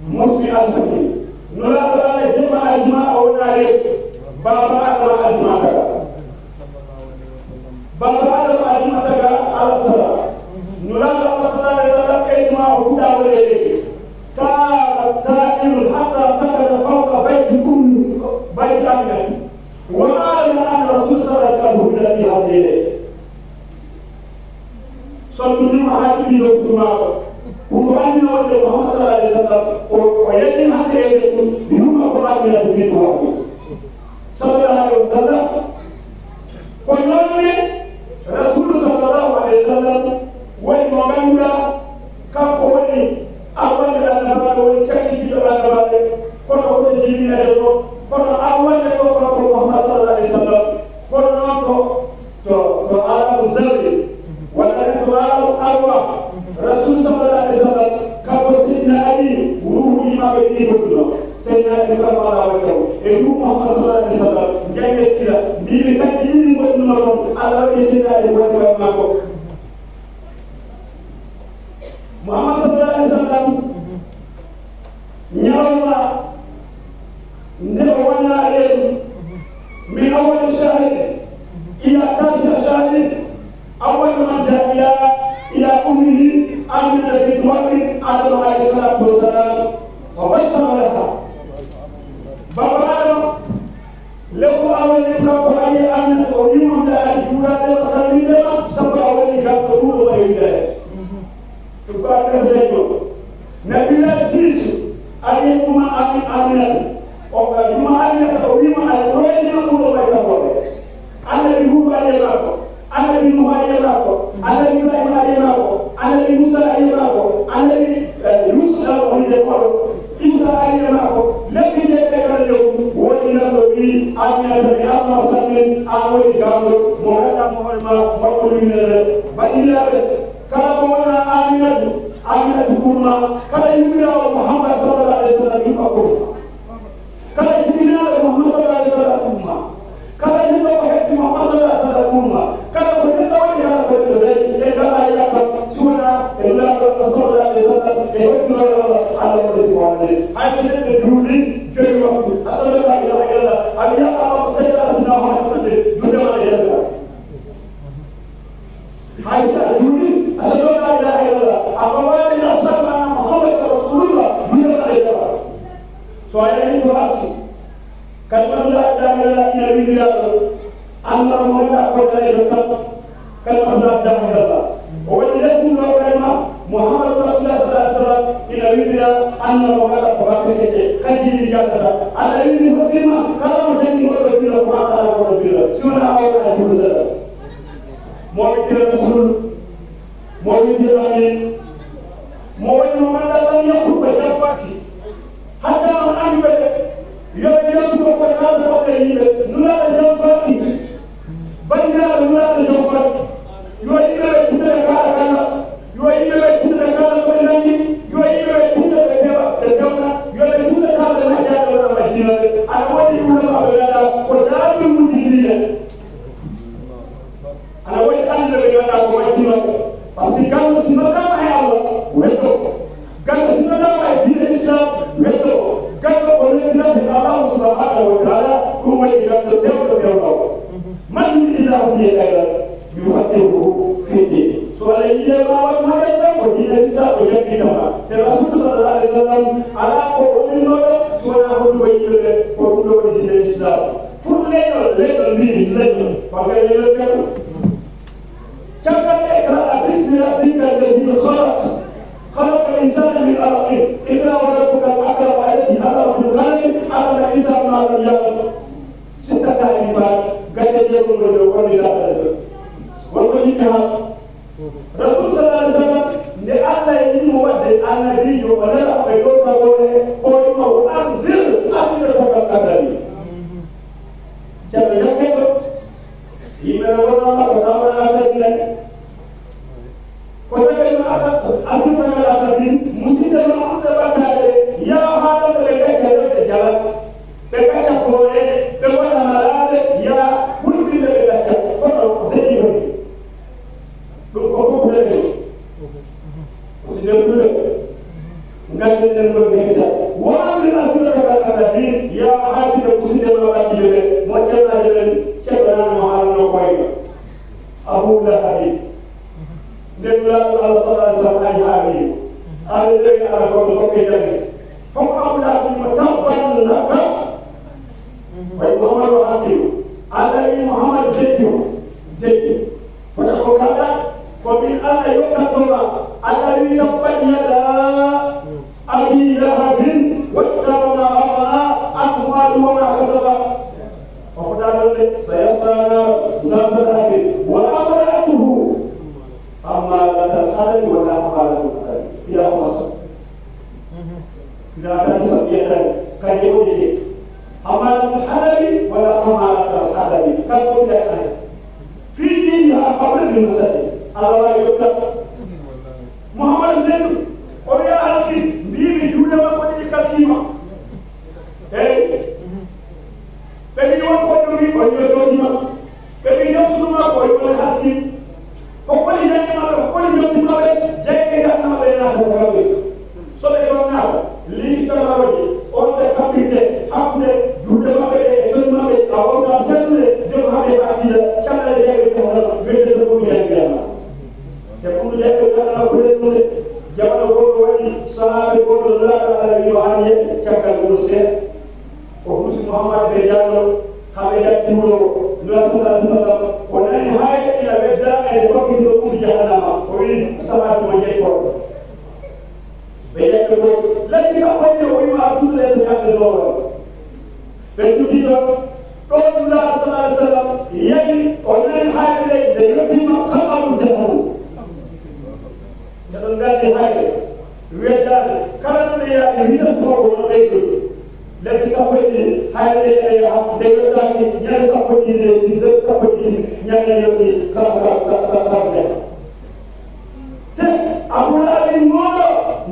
musmi alfajri." Nulaaɗo Allah jemma aljuma o wonaa reedu, baaba Adama aljuma taga. Baaba Adama aljuma taga alasara. Nulaaɗo Allah sallallahu alaihi wasallam e juma o fuɗɗaama reedu. Taara taa'irun hatta sakana fawqa bayti ummi, bayti Aminata. Wa a'lana anna Rasul sallallahu alaihi wasallam wulida fi hadhihi al-layla. Sontu ni ma haɗi ɗiɗo fuɗɗumaako. Ko ko anndi wonde Muhammad sallallahu alaihi wasallam o, o yani hande e ɗum, yuma ko Aminata bintu Wahbi. Sallallahu alaihi wasallam. Ko noon ne Rasulu sallallahu alaihi wasallam woni mo ngannduɗaa kanko woni arwande annabaaɓe, woni cakkikiiɗo annabaaɓe, kono ko ɓe jibinede to, kono arwande to kanko Muhammad sallallahu alaihi wasallam, kono noon to, to, to aalamu zarri, walla to aalamu arwa, Rasul sallallahu alaihi wasallam, kanko Seydina Ali, ruuhuuji maɓɓe ɗi ngondunoo. Seydina Ali karramallahu wajhahu, e ruuhu Muhammad sallallahu alaihi wasallam, njannge sira, mbiimi kanji ɗiɗi ngondunoo toon, Allah waɗi Seydina Ali woni koye makko. Muhammad sallallahu alaihi wasallam, ñalawma nde o wonaa reedu, min awwali shahri ila tasi'a shahri, awwal man jaa ila, ila ummihi Aminata bintu Wahbin, Adama alayhi salatu wassalam, wa bashara laha. Baba Adama, lewru awwal kanko ari Aminata, o wi'i mo, "Mbiɗa ari juulaade ma, salminde ma, sabu a woni garɗo ɗum ɗo wayi wi'ude." Ɗum ko Aminata dañi ɗo. Nabillahi Siisu ari e ɗuma Ami-, Aminata. O ka ɗuma Aminata, o wi'i mo, "Ay, ɗo e ɗuma ɗum ɗo wayi kanko." Annabi Huudu ari e makko, Annabi Nuuhu ari e makko, Annabi Ibrahima ari e makko, Annabi Muusa ari e makko, Annabi, eh, Yuusufa wonde koɗo, Iisa ari e makko, lebbi jeeɗiɗi kala lewru, woni nan ɗo wi, Aminata, ya Muhammad, salmin, an woni garɗo, mo ganduɗa mo hoore ma, moƴƴo yumere. Bandiraɓe, kala ko wona Aminatu, Aminatu Kurma, kala yumirawo Muhammad sallallahu alaihi wasallam, yumma Kurma. Kala jibinaaɗo Muhammad sallallahu alaihi wasallam umma. Kala yimɓe ko heɓi Muhammad sallallahu alaihi wasallam umma. Kala ko neɗɗo waɗi kala ko neɗɗo dañi, en ngalaa yakkam, si wonaa e Nulaaɗo Allah sallallahu alaihi wasallam, e hoɗɗinoore Allah, Allah waɗi si ko wonande Hay so neɗɗo juuli joyi waktu, ashhadu an la ilaha illallah, a wiya, "Allahumma salli ala sayyidina Muhammad wa sallim," juulde ma ɗe yalta. Hay so a juuli, ashhadu an la ilaha illallah, a fawaani ashhadu anna Muhammadan rasulullah, juulde ma ɗe yalta. So a yahii to Arsi, kalimatu la ilaha illallah ina winndira ɗon, annda mo ngannduɗaa ko daneejo tan, kalimatu la ilaha illallah. O woni lesdi ɗo kalima Muhammadu Rasulullah sallallahu alaihi wasallam ina winndira, annda mo ngannduɗaa ko batte kecce, kanji ɗi jaadata. Alla winndi hoddima, kala mo janngi oɗo binndo, ko maa kala ko oɗo binndo. Si wonaa o wonaa e juulde seeɗa. Mo winndira Rasul, mo winndira Amin, mo woni mo ngannduɗaa lam yakun ko jamfaaki. Hatta on annduɓe ɓe, yo ɓe yewtu ko koye haalde wonde yimɓe, Nulaaɗo jom faaki. Banndiraaɓe Nulaaɗo jom faaki. Yo yimɓe ɓe tinno ɓe kaala kala. Yo yimɓe ɓe tinno ɓe kaala ko ɓe nanndi. Yo yimɓe ɓe tinno ɓe pewa, ɓe pewna. Yo ɓe tinno kaala majjaaɓe wona majjinooɓe. Aɗa woodi ulama ɓe ngannduɗaa ko daaɓe mum diine. Ana woodi annduɓe ɓe ngannduɗaa ko majjinooɓe. Par ce que ganndo si noddaama e Allah, welto. Ganndo si noddaama e diine Islam, welto. Ganndo ko noddirata e Allah subhanahu wa ta'ala, ɗum woni ganndo pewɗo pewɗo. Man yuridillahu bihi khayran yufaqqihhu fi din. So Allah yiɗi ma waɗ moƴƴere tan ko diine Islam o jannginta ma. Te Rasul sallallahu alaihi wasallam alaa ko o winnooɗo si wonaa hollugo yimɓe ɓe ko ɗum ɗo woni diine Islam. Pour leñol, leñol mbiimi, leñol. Ko leñol kadi. Caggal اقرأ باسم ربك الذي خلق. خلق الإنسان من علق. اقرأ وربك الأكرم. الذي علم بالقلم. علم الإنسان ما لم يعلم. Sitta kalimaaji, gannde jeegom woni ɗo, woni laɓɓere ɗo. Won ko yimɓe haa Rasul sallallahu alaihi wasallam, nde Allah e yimo waɗde annabiijo, o nela e dow tawore, ko yimo o anzir asirataka al-aqrabin. Ceerno Yakketo, yimɓe ɓe wonno ko tawore annabi ɓe. Ko tagay no asirtaka al-aqrabin, musidɓe ma ɓurɓe ɓattaade, yaa haalande ɓe gacca rewɓe jala, ɓe gacca kooreeje, ɓe ngona malaaɓe, yaa hulɓinɓe ɓe gacca. Kono o dañi woni. Ɗum ko fof ko rewɓe. Musidɓe fulɓe, ngannden ɗen ɗon heɓita. Waawde asirtaka al-aqrabin, yaa haaldude musidɓe ma ɓaddiiɓe ɓe, moƴƴanaaɓe ɓen, ceerno Nano mo haalnoo koye ma. Abu Lahabi. Nden Nulaaɗo Allah sallallahu alaihi wasallam ari haa wi'i mo, "Aɗa rewi ala ko ɗo hokke jannge." Homo Abu Lahabi mo tabban laka. Way Muhammadu Hakim. Allah wi'i Muhammadu dejjo. Dejjo. Fota ko kaɗa, ko min Allah yokkatnoo ma. Allah wi'i, "Tabbat yada abi lahabin wa tabba ma agna anhu maluhu wa ma kasaba." O fotaa ɗon de, "Sayasla naaran zata lahab wa imra'atuhu hammalatal hatab wa la hammalatal hatab." Ila masa. Ila tan sabiyatan kan yewde. Hammalatal hatab wa la hammalatal hatab. Kan ko ila tan. Fii jiidihaa hablum min masad. Allah waawi yoɓta. Muhammadu Bello, o wiya halki, mbiimi juuɗe makko ɗiɗi kalkiima. Eey. Ɓe mbii won ko jogi, o wiya jogiima. Ɓe mbii jam suudu makko, o wiya halki. Ko woni jannde maɓɓe, ko woni jokki maɓɓe, jeyɓe jahannama ɓe naatata kamɓe. So ɓe ɗon naata, liifi tamarooje, on ɓe kaɓɓirte hakkunde juuɗe maɓɓe ɗe e toy maɓɓe, a wonta sellude, joom haɓe hakkille, caggal jeyɓe jahannama, wedde so ɗum jeyɓe jahannama. Te ɗum jeyɓe jahannama ko rewnude, jamano gooto waɗi sahaabe gooto laaɗo Alla wi'i mo an yeɗ, caggal ɗum seeɗa. O huusi Muhammad ɓe jaalno, haa ɓe jatti wuro ngo. Nula sallallahu alaihi wasallam, o nani haayre ina wedda e nde fakkiti ɗo ɓuri jahannama. O wi'i sahaabe mo jeyi ko. Ɓe ƴetti ko, lebbi sappo e ɗiɗi o wi'i ma artude to ƴaɓɓe dooro. Ɓe ndutti ɗon, ɗo Nulaaɗo sallallahu alaihi wasallam yahi, o nani haayre nde, nde yottiima kam Abu Jahal. Eɗon nganndi haayre, weddaande, kala ɗo nde yahi, vitesse makko no ɓeydoyi. Lebbi sappo e ɗiɗi, haayre nde ene yaha, nde yottaaki, ñande sappo e ɗiɗi, nde lebbi sappo e ɗiɗi, ñande yotti, kam, kam, kam, kam, kam nde. Te Abu Lahabin mooɗo,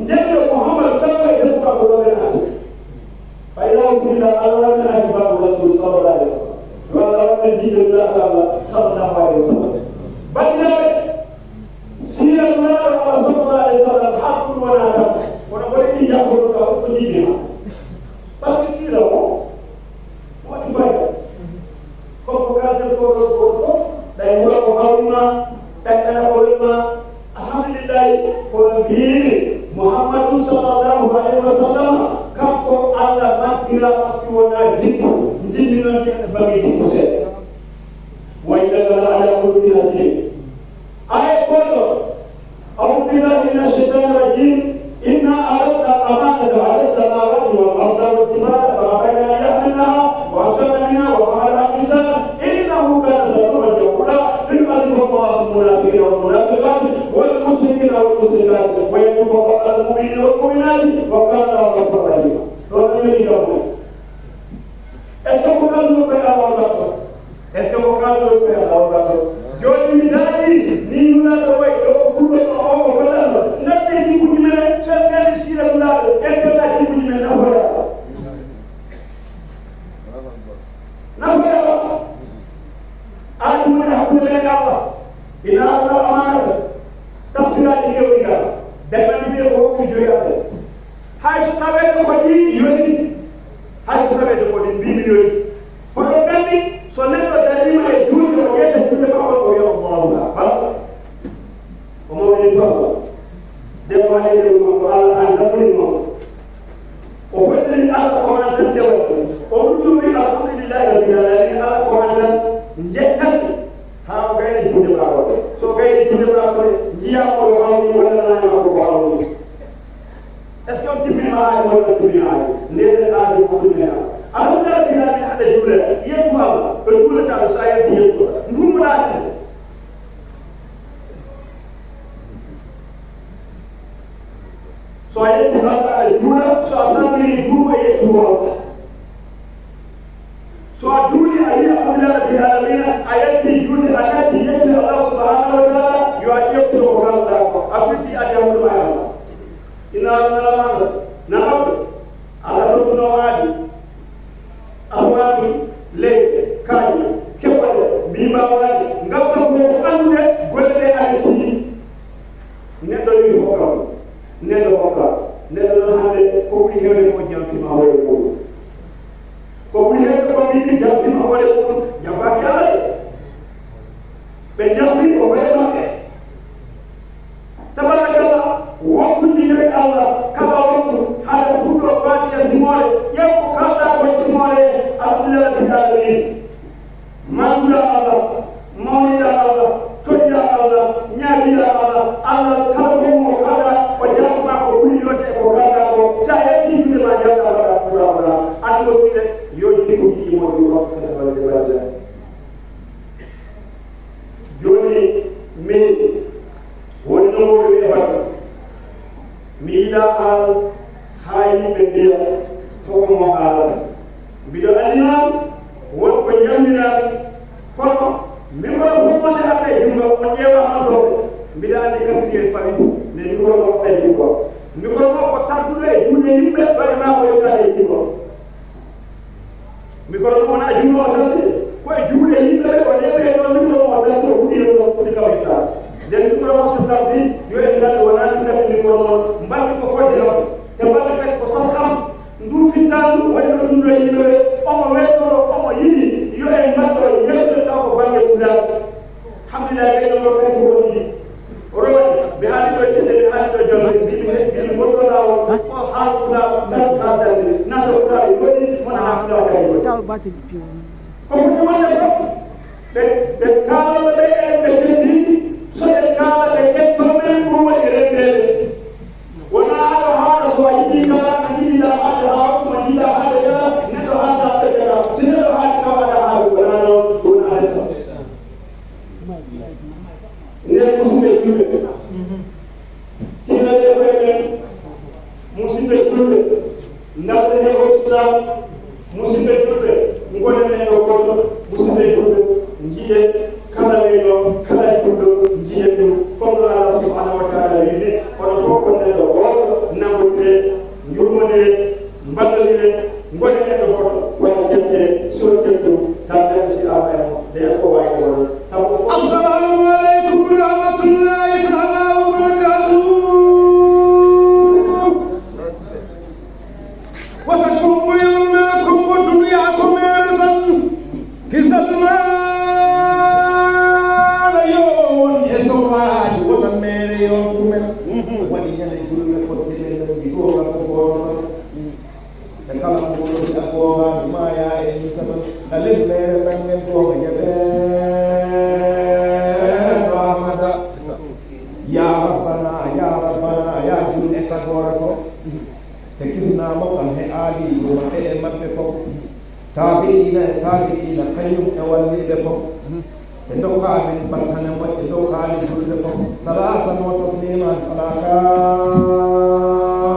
njeɗɗo Muhammad, kanko e debbo makko ɗo ɓe naati. Fa ila billah, Allah waɗi men aji babu Rasul sallallahu alaihi wasallam. Yo Allah waɗi men jiiɓe Nulaaɗo Allah sallallahu alaihi wasallam. Banndiraaɓe, siira Nulaaɗo Allah sallallahu alaihi wasallam, hakkunde wona tan. Kono ko ɗi yakkude ka ko jiiɓe ma. Ino ɗuminaani, o kaala o ɗo ko waɗi. Ɗo ɗum woni ɗo. Est-ce que ko kalduɗo koye Allah o ɗo? Est-ce que ko kalduɗo koye Allah o ɗo? Jooni mi daɗi, ni Nulaaɗo wayi ɗo, o fulɗo ɗo, o, o gollanno. Ngadden jikkuuji men, so en ngaddi siira Nulaaɗo, en ngadda jikkuuji men nafoya. Nafoya. An woni hakkunde men e Allah. Ina Allah amaanata. Tafsiraaji kewɗi ngal. Dañɓe mbiye ko hokki joyaɓe. Hay so taweede ko ɗi yoni, hay so taweede ko ɗi mbimi yoni. Hono gandi so neɗɗo dariima e juulde, o ƴeeta juulde makko, o wiya, "Allahu akbar." O mawni makko. Nde o waɗi nde makko, Allah an dammude makko. O holliri Allah ko an tan nde waɗi. O ruttori, "Alhamdulillahi rabbil alamin, Allah ko an tan njettan." Haa o gayni juulde makko. So o gayni juulde makko, njiyaa ko o hawni, walla nana ko o hawni. Est-ce que on timmini ma aade walla on timmini aade? Ndeen aade ko ɗum en. Alhamdulillah, bila min haɗa juula, yettu Allah, ɓe juulata ɓe sa yetti yettu. Nduumo ɗaati. So a yetti Allah, aɗa juula, so a salmini, nduumo e yettu Allah. So a juuli, a wiyi, "Alhamdulillahi rabbil alamina," a yalti juulde, a natti yettude Allah subhanahu wa taala, yo a ƴettu ko kalɗa ko, a firti adi hakkunde ma e Allah. Ina Allah nana maɗa, na maɓɓe. Allah tottuno aadi. Asamaanu, leyɗe, kaaƴe, keɓoɗe, mbi mbaawaani, ngam sabu ko anndude golle ɗe ari tiiɗi. Neɗɗo wiyi hokkam, neɗɗo hokka, neɗɗo noon hannde ko ɓuri heewde ko jamfiima hoore mum. Ko ɓuri heewde ko mbiimi jamfiima hoore mum, jamfaaki Allah de. Ɓe jamfii ko hoore maɓɓe. Tabarakallah, wokkude joyi Allah, kala wokku, hade fuɗɗo Fatiha simoore, ƴeew ko kalɗa ko e simoore, alhamdulillah rabbil alamin. Manduɗa Allah, mawniɗa Allah, toɗɗiɗa Allah, ñaagiɗa Allah, Allah kala ko mo kalɗa, o jaabuma ko ɓuri yodde e ko kalɗa ko. Sa yetti juuɗe ma, jaabɗa waɗa fura wala. An ko sire, yo jikkuji ɗi mo ɗum waktu kala balɗe balɗe. Jooni min woni no mawɗo wi'e hoto. Mi yiɗaa haal haa yimɓe mbiya, "Hoko mo haalata?" Mbiɗo anndi noon won ko njamminan, kono microphone wonde arta e junngo, on ƴeewa on ɗo. Mbiɗo anndi quatrième fawi, mais micro mo arta e junngo. Micro mo ko tarduɗo e juuɗe yimɓe, ɗo e maa ko yottaade e junngo. Micro mo wona junngo o tan de, ko e juuɗe yimɓe ɓe o neɓɓe ɗo micro mo tan ko huɗi ɗo foti kam itta. Nden micro mo so tardi, yo en ngal wona min kadi micro mo mbaɗi ko fodde kam. Te mbaɗi kadi ko sas am. Ndu fittandu woni no ɗum ɗo yimɓe ɓe, omo weetoro, omo yiɗi, yo en mbaɗɗo yewtere taw ko bannge Pulaar. Alhamdulillah, ɓe ɗon ɗo kadi ko woni. Oɗo waɗi, ɓe haali ɗo e télé, ɓe haali ɗo e jolle, mbiɗi he-, mbiɗi ngol ɗo laawol, ko haal Pulaar tan kaaldande, nanndo Pulaar e woni, wona na Pulaar kadi woni. Ko foti wonde fof, ɓe, ɓe kaalooɓe ɓe, eɗen ɓe teddii, so ɓe kaala ɓe kettoo men, ɗum woni renndeede. Wonaa aɗa haala so a yiɗii kaala, a yiɗi ɗaa haala haa, mo yiɗaa haala kala, neɗɗo haala ɓe kala. So neɗɗo haali taw aɗa haala, wonaa noon, wonaa rennda. Nden musidɓe julɓe, tinnoɗen koye men, musidɓe julɓe, ndarɗen e o Islam, musidɓe julɓe, ngonen neɗɗo gooto, musidɓe julɓe, njiɗen kala neɗɗo, kala julɗo, njiɗen ɗum. Comme no Allah subhanahu wa taala wiyi ni, onon fof ko neɗɗo gooto, nanngondire, njurmondire, mballondire, ngonen neɗɗo gooto, wona jette, sura jette, tan ɓen si ama en, nde ko wawi wona. Sabu fof Assalamu aleykum wa rahmatullahi taala wa barakatuh. Wata kumbo yonnakum mo duniya ko mere tan. Kisal maɗa yo won e sowaji wota mere yo ɗumen. Waɗi ñande julɓe fottinen ɗum ɗi ɗo kam ko goto tan. Ɓe kala ko goto si a gowaɓe maya e misatan. Alif mere tan men goga jaɓe. Rahmata. Ya Rabbana, ya Rabbana, ya julɓe tagore fof. Ɓe kisnaama kam he aali yo maɓɓe e maɓɓe fof. Taabi'iina e taabi'iina kañum e walliiɓe fof. Ɓe ndokka amin battane moƴƴe, ndokka amin julɓe fof. Salaatan wa tasliiman alaa kaa.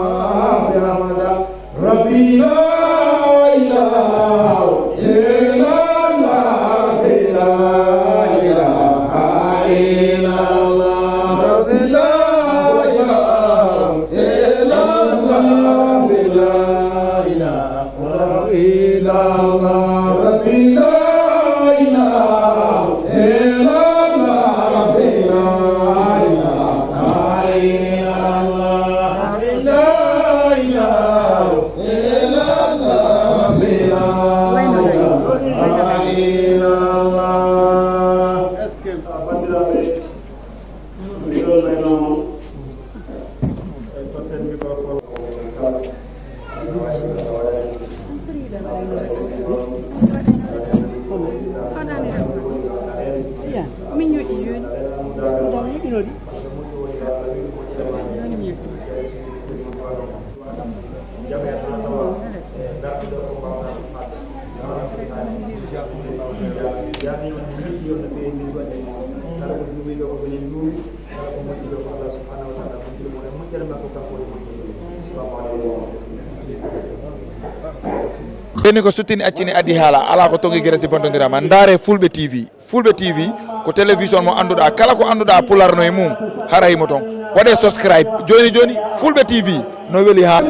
Ɓenni ko suttini accini addi haala, alaa ko tongi gere si bontondiraa ma. Ndaare Fulɓe T V. Fulɓe T V ko télévision mo annduɗaa, kala ko annduɗaa Pulaar no e mum, hara himo toon. Waɗee subscribe jooni jooni, Fulɓe T V no weli haa.